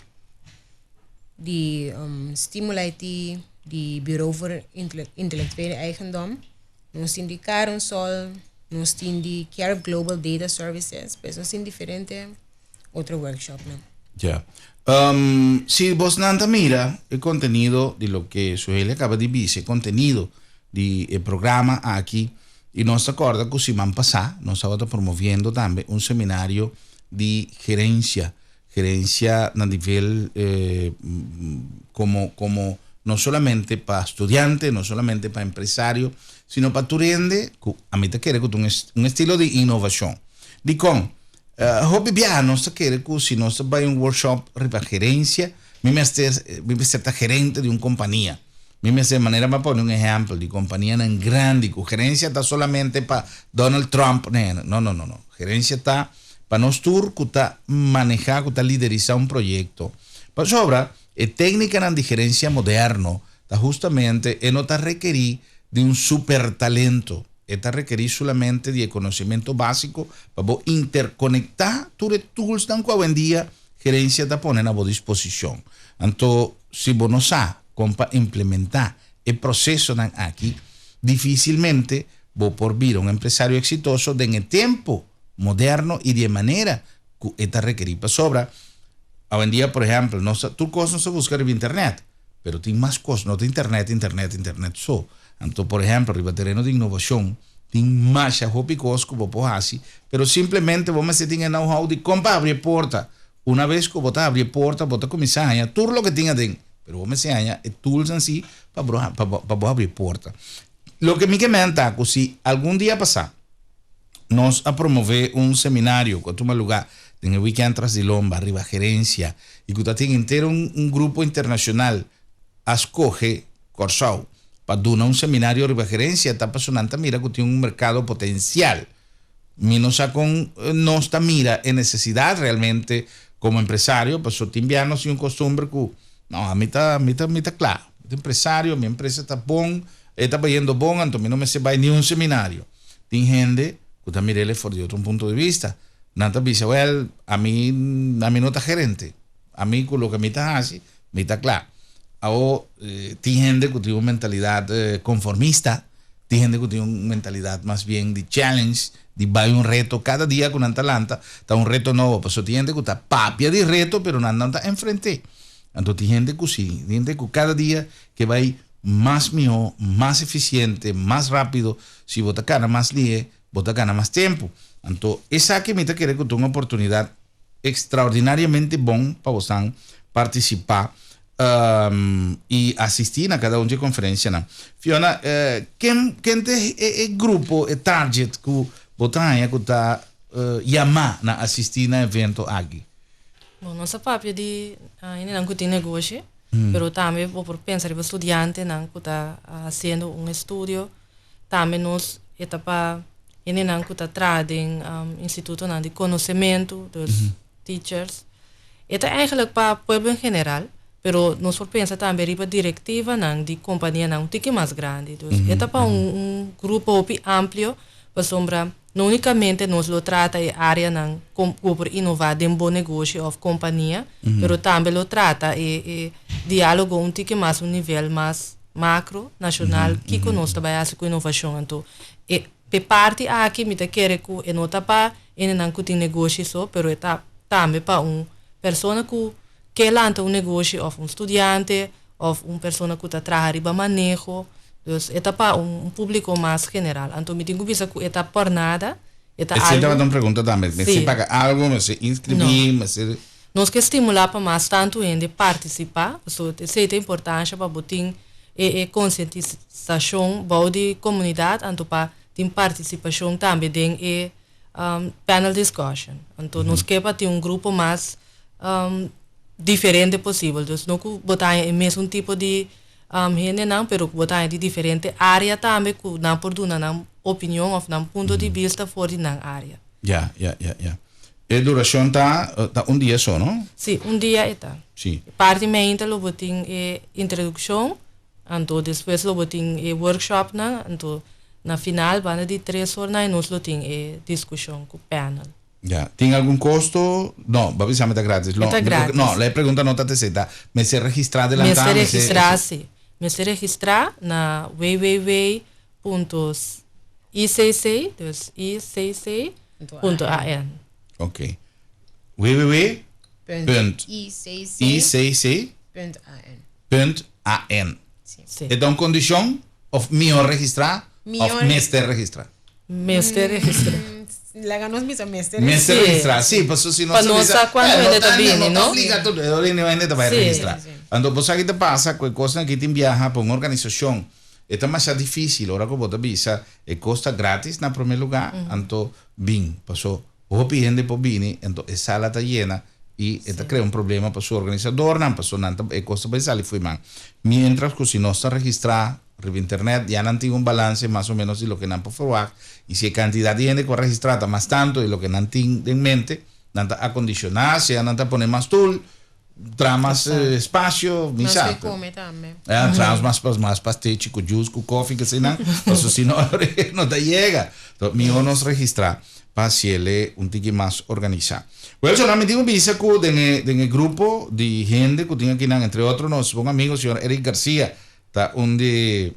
di um, Stimulate di Bureau voor Intellectuele Eigendom. Nos tin di Carensol, nos tin di Carib Global Data Services, pues nos tin diferente otro workshopnan. Ja. Um, si bosnan ta mira e contenido di loke Suhelia acaba di bisa, e contenido di e programa aki, y nos ta corda cu siman pasa nos tabata promoviendo tambe un seminario di gerencia, gerencia na nivel eh, como, como no solamente pa studiante, no solamente pa empresario, sino pa tur hende cu a mi ta kere cu ta un, un estilo di innovacion. Dicon? Hopi biaha nos ta kere ku si nos ta bai un workshop riba gerensia, mi mester mi mester ta gerente di un kompania. Mi mester, manera mi a pone un ehèmpel di kompanianan grandi ku gerensia ta solamente pa Donald Trump, nee, no, no, no, no. Gerensia ta pa nos tur ku ta manehá, ku ta liderisá un proyekto. Pasobra e téknikanan di gerensia moderno ta hustamente e no ta rekerí di un super talento. E ta rekerí solamente di e konosementu básiko pa bo interkonektá tur e toolsnan ku awendia gerensia ta pone na bo disposishon. Anto, si bo no sa kon pa implementá e prosesonan aki, difísilmente bo por bira un empresario eksitoso den e tempu moderno i di e manera ku e ta rekerí. Pasobra, awendia, por ehèmpel, nos ta tur kos nos ta buska riba internet. Pero tin mas kos, no ta internet, internet, internet so. Anto, por ehèmpel, riba tereno di inovashon, tin masha hopi kos ku bo por hasi, pero simplemente bo mester tin e know-how di kon pa habri e porta. Una bes ku bo ta habri e porta, bo ta kuminsá haña tur loke tin aden, pero bo mester haña e tools nan si pa bo pa bo habri e porta. Loke mi ke menta ta ku si algun dia pasá nos a promové un seminario ku a tuma lugá den e wikènt tras di lomba riba gerensia i ku ta tin henter un un grupo internashonal a skohe Kòrsou pa duna un seminario riba gerensia ta pasobra nan ta mira ku tin un merkado potensial. Mi no sa kon nos ta mira e nesesidat realmente komo empresario pasobra tin bia nos tin un kostumber ku no ami ta mi ta mi ta kla mi ta empresario mi empresa ta bon e ta bayendo bon anto mi no mester bai niun seminario. Tin hende ku ta mir'el for di otro punto di bista. Nan ta bisa, wèl, ami, ami no ta gerente. Ami ku loke mi ta hasi, mi ta kla. Awo, tin hende ku tin un mentalidat konformista, tin hende ku tin un mentalidat mas bien di challenge, di bai un reto. Kada dia ku nan ta lanta, ta un reto nobo. Pasobra tin hende ku ta papia di reto, pero nan no ta enfrent'é. Anto tin hende ku si, tin hende ku kada dia ke bai mas mihó, mas efisiente, mas rápido, si bo ta gana mas lihe, bo ta gana mas tempu. Anto esaki mi ta kere ku ta un oportunidat ekstraordinariamente bon pa bosan partisipá i asistí na kada un dje konferensianan. Fiona, ken ken ta e grupo, e target ku bo ta haña ku ta yamá na asistí na evento aki? Bon, nos a papia di hendenan ku tin negoshi, pero tambe bo por pensa riba studiantenan ku ta hasiendo un estudio. Tambe nos e ta pa hendenan ku ta traha den institutonan di konosementu, dus teachers. E ta eigenlijk pa pueblo en general, pero nos por pensa tambe riba direktivanan di kompanianan un tiki mas grandi. Dus e ta pa un grupo hopi amplio pasobra No únikamente nos lo trata e áreanan kon bo por inová den bo negoshi òf kompania, pero tambe lo trata e e diálogo un tiki mas un nivel mas makro, nashonal, kiko nos ta bai hasi ku inovashon. Anto e p'e parti aki mi ta kere ku e no ta pa hendenan ku tin negoshi so, pero e ta tambe pa un persona ku ke lanta un negoshi òf un studiante òf un persona ku ta traha riba maneho. Dus e ta pa un públiko mas general. Anto mi tin ku bisa ku e ta por nada, e ta Esei algu. tabata un pregunta tambe. Mester Sí. paga algu, mester inskribí, No. mester. Nos ke stimulá pa mas tantu hende partisipá, pasobra esei ta importansha pa bo tin e e konsientisashon bou di komunidat, anto pa tin partisipashon tambe den e panel discussion. Anto nos ke pa tin un grupo mas diferente posibel. Dus no ku bo ta haña e mesun tipo di hendenan, pero ku bo ta haña di diferente área tambe ku nan por duna nan opinion òf nan punto di bista for di nan área. Ya, ya, ya, ya. E durashon ta ta un dia so, no? Sí, un dia e ta. Sí. Parti meinta lo bo tin e introdukshon, anto despues lo bo tin e workshopnan, anto na final banda di tres or nan nos lo tin e diskushon ku panel. Ya. Tin algun kosto? No, bo a bisa mi ta gratis. E ta gratis. No, la e pregunta no ta tesei, ta mester registrá delantá? Mester registrá, si. Mester registrá na www punto icc, dus icc punto an. Ok. Www punt icc punt an. Si. E ta un kondishon of mihó registrá of mester registrá? Mester registrá. Laga nos bisa mester Mester registrá, sí, pasobra si nos Pa nos sa kuantu hende ta bini, No no? ta obligatorio, niun hende ta bai registrá. Anto bo sa ki ta pasa ku e kosnan aki tin biaha pa un organisashon, e ta masha difísil ora ku bo ta bisa e kos ta grátis na promé lugá, anto bin, paso hopi hende por bini, anto e sala ta yena i e ta krea un problema pa su organisadornan, paso nan ta e kos ta bai sali fo'i man. Miéntras ku si nos ta registrá Riba internet ya nan tin un balance mas o menos di loke nan por ferwagt y si e cantidad di hende cu a registra ta mas tanto di loke nan tin den mente, nan ta acondiciona, sea nan ta pone mas stoel, traha mas espacio, mi Mas sa. ke come tambe. Ja, traha mas mas pastechi cu juice cu koffie ke eseinan, pasobra si no no ta yega. Entonces miho nos registra pa haciele un tiki mas organisa. Well, so nan mi tin cu bisa cu den e den e grupo di hende cu tin akinan, entre otro nos bon amigo señor Eric Garcia, Ta un di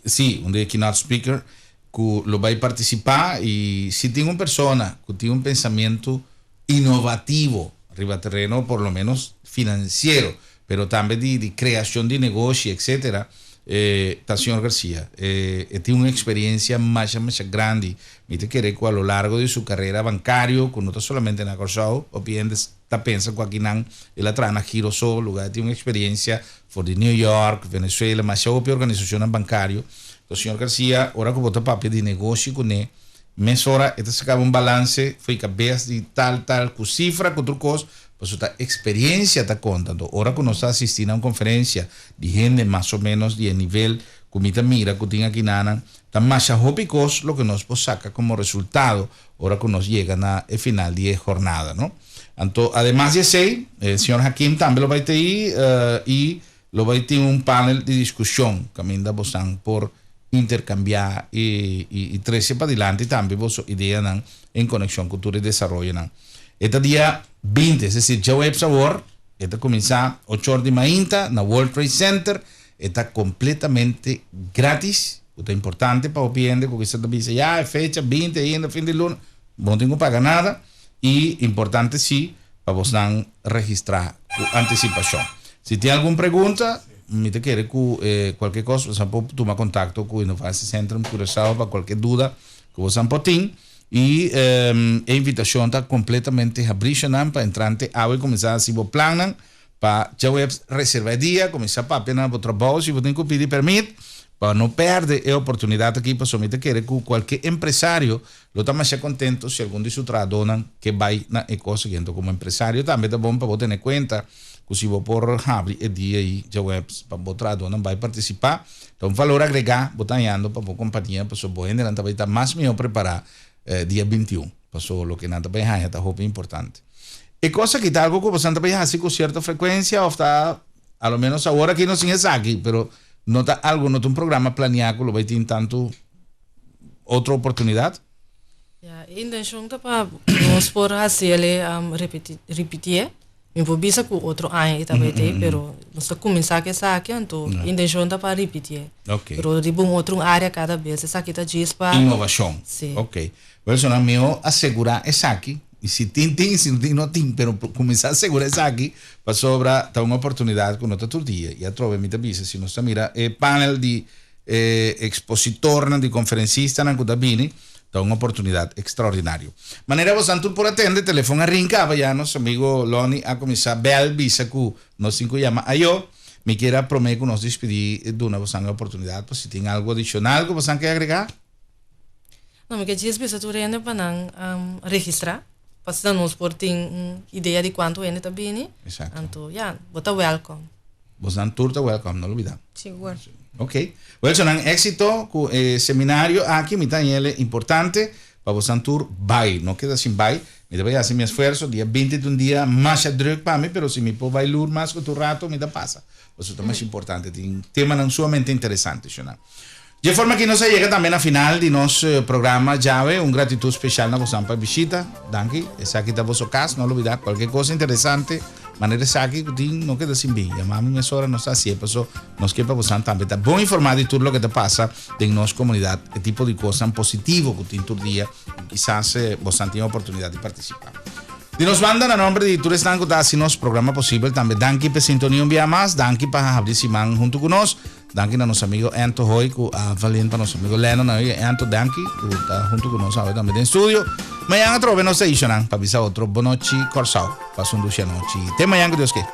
sí, un di keynote speaker ku lo bai partisipá i si tin un persona ku tin un pensamentu inovativo riba tereno por lo menos finansiero. pero tambe di di kreashon di negoshi etcetera ta señor Garcia. E tin un eksperensia masha masha grandi. Mi ta kere ku a lo largo di su karera bankario, ku no ta solamente na Kòrsou, hopi hende ta pensa ku akinan el a traha na Giro so, lugar e tin un eksperensia for di New York, Venezuela, masha hopi organisashonnan bankario. Enton señor Garcia, ora ku bo ta papia di negoshi kuné, Mesora e ta sacaba un balance fo'i cabes di tal tal cu cifra cu tur cos, pasobra ta experiencia ta conta. Anto ora cu nos ta asisti na un conferencia di hende mas o menos di e nivel cu mi ta mira cu tin aki nanan, ta masha hopi cos loke nos por saca como resultado ora cu nos yega na e final di e jornada, no? Anto ademas di esey, e señor Hakim tambe lo bay ta ey y Lo bai tin un panel di diskushon kaminda bosan por interkambiá i i trese padilanti tambe boso ideanan en konekshon ku tur e desaroyonan. E ta dia 20, es desir djaweps awor, e ta kuminsá ocho or di mainta na World Trade Center. E ta kompletamente gratis, ku ta importante pa hopi hende ku kisas ta bisa ya e fecha 20 ainda fin di luna, bo no tin ku paga nada. I importante si pa bosnan registrá ku antisipashon. Si tin algun pregunta, mi ta kere ku kualke kos bosan por tuma kontakto ku Innovatie Centrum Curaçao pa kualke duda ku bosan por tin. I e invitashon ta kompletamente habrí nan pa entrante awe kuminsá hasi bo plannan pa djaweps reserva e dia, kuminsá papia na bo trabou si bo tin ku pidi pèrmit pa no pèrdè e oportunidat aki pasobra mi ta kere ku kualke empresario Lo ta masha contento si algun di su trahadónan ke bai na e cos aki. Anto como empresario tambe ta bon pa bo tene cuenta cu si bo por habri e dia ei djaweps pa bo trahadónan bai participa, ta un valor agrega bo ta hañando pa bo compania pasobra bo hendenan ta bai ta mas mihó prepara dia 21 pasobra loke nan ta bai haña ta hopi importante. E cos aki ta algo cu bosan ta bai haci cu cierto frecuencia of ta a lo menos awor aki no sin esaki pero no ta algo no ta un programa planea cu lo bai tin tanto otro oportunidad? Ja, e intencion ta pa nos por haciele um, repeti, repitié. Mi por bisa ku otro aña e tabata ei, pero nos ta kuminsá ku esaki, anto e intencion ta pa repitié. Ok. Pero riba un otro área kada bes. Esaki ta djis pa. Innovacion. Sí. Ok. Wilson, a mihó asegurá esaki, i si tin, tin, i si no tin, no tin, pero kuminsá asegurá esaki, pasobra ta un oportunidat ku no ta tur dia. I atrobe mi ta bisa, si nos ta mira e panel di E expositornan di conferencistanan cu ta bini ta un oportunidad extraordinario. Manera bosan tur por atende, telefon a ring caba ya, nos amigo Lonnie a cuminsa bel bisa cu nos tin cu yama ayo. Mi kier a prome cu nos dispidi duna bosan e oportunidad pa si tin algo adicional cu bosan ke agrega. No, mi ke djis bisa tur hende pa nan registra, pa asina nos por tin un idea di cuanto hende ta bini. Exacto. Anto, ya, bo ta welcome. Bosnan tur ta welcome, no lubida. Sigur. Ok. Wel, so nan éxito ku e seminario aki, mi ta hañ'el importante pa bosnan tur bai, no keda sin bai. Mi ta bai hasi mi esfuerso, dia 20 ta un dia masha druk pa mi, pero si mi por bai lur mas ku tur rato, mi ta pasa. Pasobra ta masha importante, tin temanan sumamente interesante, shonnan. Dje forma aki nos a yega tambe na final di nos programa djawe. Un gratitud special na bosan pa bishita. Danki. Esaki ta boso cas, no lubida cualkier cosa interesante manera esaki cu tin no keda sin bin. Yama mi mesora, nos ta hacié paso nos ke pa bosan tambe ta bon informa di tur loke ta pasa den nos comunidad, e tipo di cosnan positivo cu tin tur dia y kisas bosan tin oportunidad di participa. Di nos banda, na nomber di tur esnan cu ta haci nos programa posibel, tambe danki p'e sintonia un bia mas, danki pa habri siman hunto cu nos. Danki na nos amigo Ento Hoy ku a valin pa nos amigo Lennon awe. Ento, danki ku ta huntu ku nos awe tambe den studio. Mañan atrobe nos ta ishonan pa bisa otro bonochi Kòrsou. Pasa un dushi anochi. Te mañan ku Dios ke.